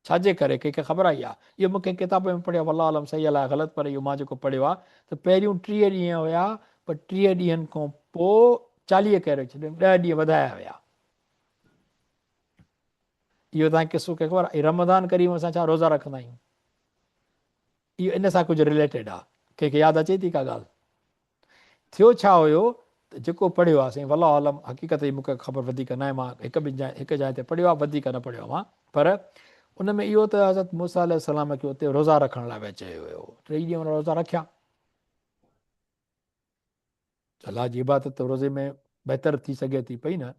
ڇا جي ڪري؟ ڪنهن کي خبر آهي اها؟ اهو مون ڪنهن ڪتاب ۾ پڙهيو آهي والله اعلم صحيح الائي غلط پر اهو مان جيڪو پڙهيو آهي ته پهريون 30 ڏينهن هيا پر 30 ڏينهن کان پوء 40 ڪري ڇڏيائين ڏهه ڏينهن وڌايا ويا. اهو توهان کي قصو ڪنهن خبر آهي؟ رمضان ڪريم اسان ڇا روزا رکندا آهيون؟ اهو ان سان ڪجهه رليٽيڊ آ. ڪنهن کي ياد اچي ٿي ڪا ڳالهه؟ ٿيو ڇا هيو ته جيڪو پڙهيو آ سائين والله اعلم حقيقت جي مونکي خبر وڌيڪ ناهي مان هڪ ٻن جاء هڪ جاء تي پڙهيو آ وڌيڪ نه پڙهيو آ مان پر ان ۾ اهو ته حضرت موسيٰ عليه السلام کي اتي روزا رکڻ لاء به چيو ويو ٽي ڏينهن هن روزا رکيا الله جي عبادت روزي ۾ بهتر ٿي سگهي ٿي پئي نه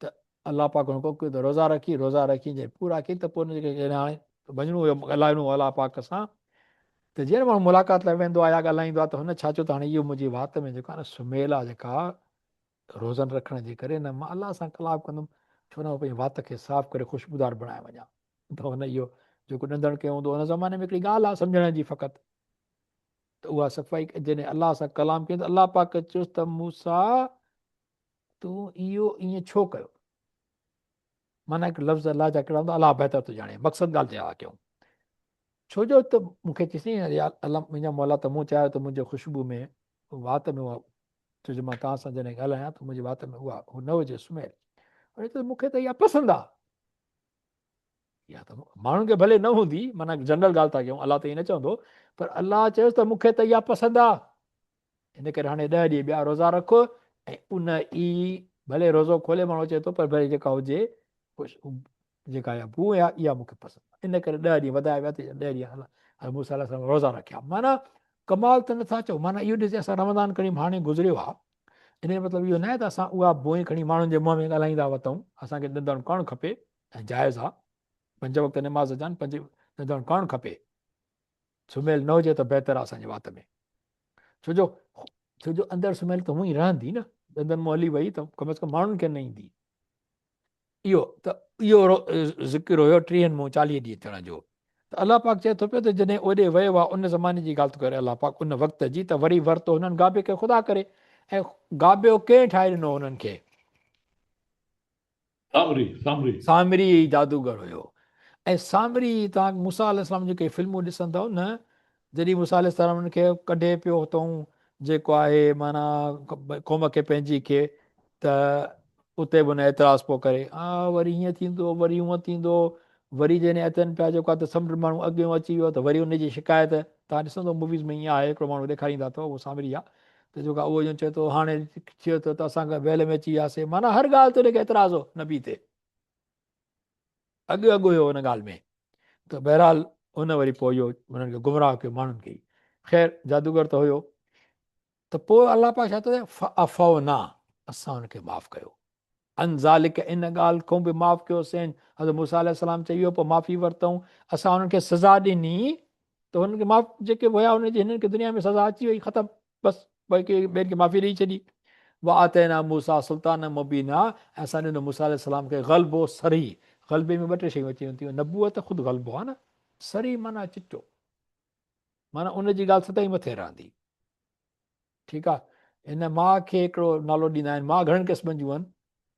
ته الله پاڪ هن کي ته روزا رکي روزا رکي جڏهن پورا ڪئي ته پوء هن کي هاڻي وڃڻو هيو ڳالهائڻو هو الله پاڪ سان ته جنهن ماڻهو ملاقات لاء ويندو آهي يا ڳالهائيندو آهي ته هن ڇا چيو ته هاڻي اهو منهنجي وات ۾ جيڪو آهي نه سميل آهي جيڪا روزن رکڻ جي ڪري نه مان الله سان ڪلام ڪندم ڇو نه پنهنجي وات کي صاف ڪري خوشبودار بڻائي وڃان ته هن اهو جيڪو ڏندڻ ڪيو هوندو ان زماني ۾ هڪڙي ڳالهه آهي سمجهڻ جي فقط ته اها صفائي جڏهن الله سان ڪلام ڪيو ته الله پاڪ چيس ته موسيٰ تون اهو ائين ڇو ڪيو؟ معنيٰ هڪ لفظ الله جا ڪهڙا هوندا الله بهتر ٿو ڄاڻي مقصد ڳالهه تي آ ڪيون ڇو جو ته مون کي چيس يا الله منهنجا مولا ته مون چاهيو ته منهنجي خوشبو ۾ وات ۾ اها ڇو جو مان توهان سان جڏهن ڳالهايان ته منهنجي وات ۾ اها نه هجي سميل ته مون کي ته اها پسند آ. اها ته ماڻهن کي ڀلي نه هوندي، معنيٰ جنرل ڳالهه ٿا ڪيون، الله ته ائين نه چوندو، پر الله چيس ته مون کي ته اها پسند آ، ان ڪري هاڻي ڏهه ڏينهن ٻيا روزا رک ۽ ان ئي ڀلي روزو کولي ماڻهو اچي ٿو پر ڀلي جيڪا هجي خوش جيڪا اها بوء آ اها مون کي پسند آ، ان ڪري ڏهه ڏينهن وڌايا ويا ته ڏهه ڏينهن حضرت موسيٰ عليه السلام روزا رکيا. معنيٰ ڪمال ته نٿا چئو، معنيٰ اهو ڏسي اسان رمضان ڪريم هاڻي گذريو آ، ان جو مطلب اهو ناهي ته اسان اها بوء کڻي ماڻهن جي منهن ۾ ڳالهائيندا وتون، اسان کي ڏندڻ ڪرڻ کپي ۽ جائز آ، پنج وقت نماز جان پنج ڏندڻ ڪرڻ کپي، سمهيل نه هجي ته بهتر آ اسان جي وات ۾، ڇو جو ڇو جو اندر سمهيل ته هونئن ئي رهندي نه، ڏندن مان هلي وئي ته ڪم از ڪم ماڻهن کي نه ايندي. اهو ته اهو ذڪر هيو ٽيهن مون چاليهه ڏينهن ٿيڻ جو ته الله پاڪ چئي ٿو پيو ته جڏهن اوڏي ويو آ ان زماني جي ڳالهه ٿو ڪري الله پاڪ ان وقت جي ته وري ورتو هنن گابي کي خدا ڪري ۽ گابيو ڪنهن ٺاهي ڏنو هنن کي؟ سامري، سامري. سامري ئي جادوگر هيو ۽ سامري توهان موسيٰ عليه السلام جون ڪي فلمون ڏسندؤ نه جڏهن موسيٰ عليه السلام انهن کي ڪڍي پيو هتئون جيڪو آهي معنيٰ قوم کي پنهنجي کي ته اتي به ان اعتراض پيو ڪري آ وري هيئن ٿيندو وري هونئن ٿيندو وري جڏهن اچن پيا جيڪو آهي ته سمنڊ ماڻهو اڳيون اچي ويو ته وري ان جي شڪايت توهان ڏسندو موويز ۾ ائين آهي هڪڙو ماڻهو ڏيکاريندا اٿو اهو سامري آهي ته جيڪو اهو ڄڻ چئي ٿو هاڻي ٿيو ته اسان ويل ۾ اچي وياسي معنيٰ هر ڳالهه تي ان کي اعتراض هو نبي تي اڳ اڳ هيو ان ڳالهه ۾ ته بهرحال ان وري پوء اهو انهن کي گمراهه ڪيو ماڻهن کي خير جادوگر ته هيو ته پوء الله پاڪ ڇا ٿو چئي فعفونا اسان ان کي معاف ڪيو عن ذالک ان ڳالهه کان به معاف ڪيوسين حضرت موسيٰ عليه السلام چئي ويو پوء معافي ورتئون اسان انهن کي سزا ڏني ته هنن کي معاف جيڪي هيا انهن جي هنن کي دنيا ۾ سزا اچي وئي ختم بس باقي ٻين کي معافي ڏئي ڇڏي. وآتينا موسيٰ سلطانا مبينا ۽ اسان ڏنو موسيٰ عليه السلام کي غلبو صريح، غلبي ۾ ٻه ٽي شيون اچي وڃن ٿيون، نبوت خود غلبو آهي نه، صريح معنيٰ چٽو، معنيٰ ان جي ڳالهه سدائين مٿي رهندي. ٺيڪ آهي، هن ماء کي هڪڙو نالو ڏيندا آهن، ماء گهڻن قسمن جون آهن،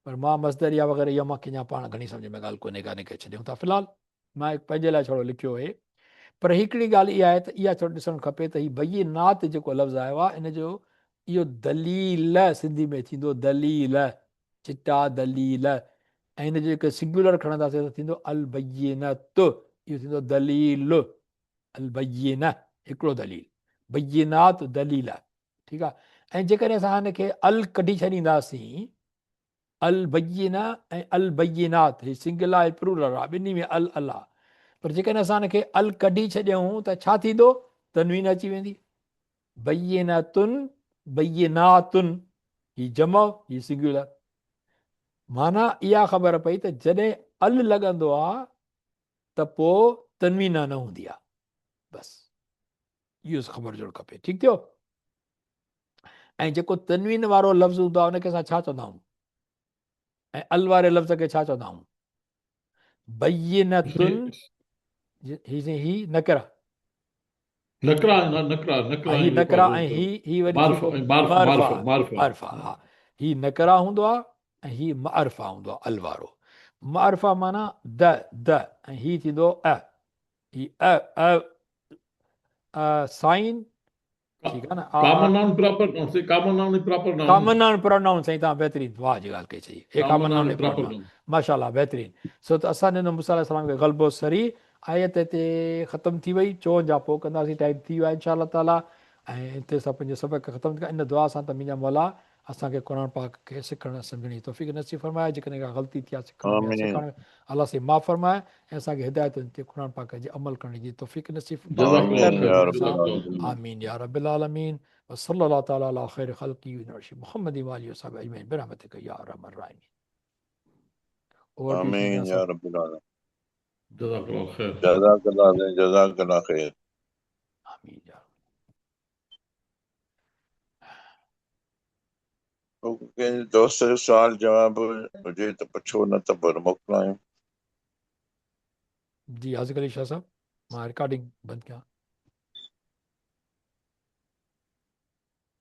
پر ماء مصدر يا وغيره اها مان کي اڃا پاڻ گهڻي سمجهه ۾ ڳالهه ڪونهي ڪا ان کي ڇڏيون ٿا في الحال. مان پنهنجي لاء ڇڙو لکيو اهي پر هڪڙي ڳالهه اها آهي ته اها ڇڙو ڏسڻ کپي ته هي بينات جيڪو لفظ آيو آهي ان جو اهو دليل سنڌي ۾ ٿيندو دليل چٽا دليل ۽ ان جو جيڪو سنگيولر کڻنداسين ته ٿيندو البينت اهو ٿيندو دليل البينه هڪڙو دليل بينات دليل ٺيڪ آهي ۽ جيڪڏهن اسان هن کي ال ڪڍي ڇڏينداسين البينه ۽ البينات هي سنگل آهي پلورل آهي ٻنهي ۾ ال ال آهي پر جيڪڏهن اسان ان کي ال ڪڍي ڇڏيون ته ڇا ٿيندو تنوين اچي ويندي بينتن بيناتن هي جمع هي سنگيولر معنی اها خبر پئي ته جڏهن ال لڳندو آهي ته پوء تنوين نه هوندي آهي بس اهو خبر هجڻ کپي ٺيڪ ٿيو ۽ جيڪو تنوين وارو لفظ هوندو آهي ان کي اسان ڇا چوندا آهيون ۽ ال واري لفظ کي ڇا چوندا آهيون بينتن هي سائين هي نڪرا نڪرا نڪرا نڪرا هي نڪرا ۽ هي هي وري معرفه معرفه ها هي نڪرا هوندو آهي ۽ هي معرفه هوندو آهي ال وارو معرفه معنی د د ۽ هي ٿيندو ا هي ا ا سائين ٺيڪ آ نه ڪامن نائون پراپر نائون سي common noun ۽ proper noun common noun proper noun سائين تان بهترين واهه جي ڳالهه ڪئي صحيح هي ڪامن نائون ۽ پراپر نائون ماشاءالله بهترين سو ته اسان ڏنو موسيٰ عليه السلام کي غلبو سري آيت هتي ختم ٿي وئي 54 پوء ڪنداسين ٽائيم ٿي ويو آهي انشاء الله تعالي ۽ هتي اسان پنهنجو سبق ختم ٿا ان دعا سان ته منهنجا مولا اسان کي قرآن پاڪ کي سکڻ ۽ سمجهڻ جي توفيق نصيب فرمائي جيڪڏهن ڪا غلطي ٿي آهي سکڻ ۾ يا سيکارڻ ۾ الله سائين معاف فرمائي ۽ اسان کي هدايتن تي قرآن پاڪ جي عمل ڪرڻ جي توفيق نصيب فرمائي آمين يا رب العالمين وصلي الله تعالي علي خير خلقه ونبي محمد وآله وصحبه اجمعين برحمتك يا ارحم الراحمين. آمين يا رب العالمين. جزاك الله خير. جزاك الله جزاك الله خير. آمين يا رب. ڪنهن دوست جو سوال جواب هجي ته پڇو نه ته پوء موڪلايون. جي حاضر علي شاهه صاحب مان رڪارڊنگ بند ڪيان.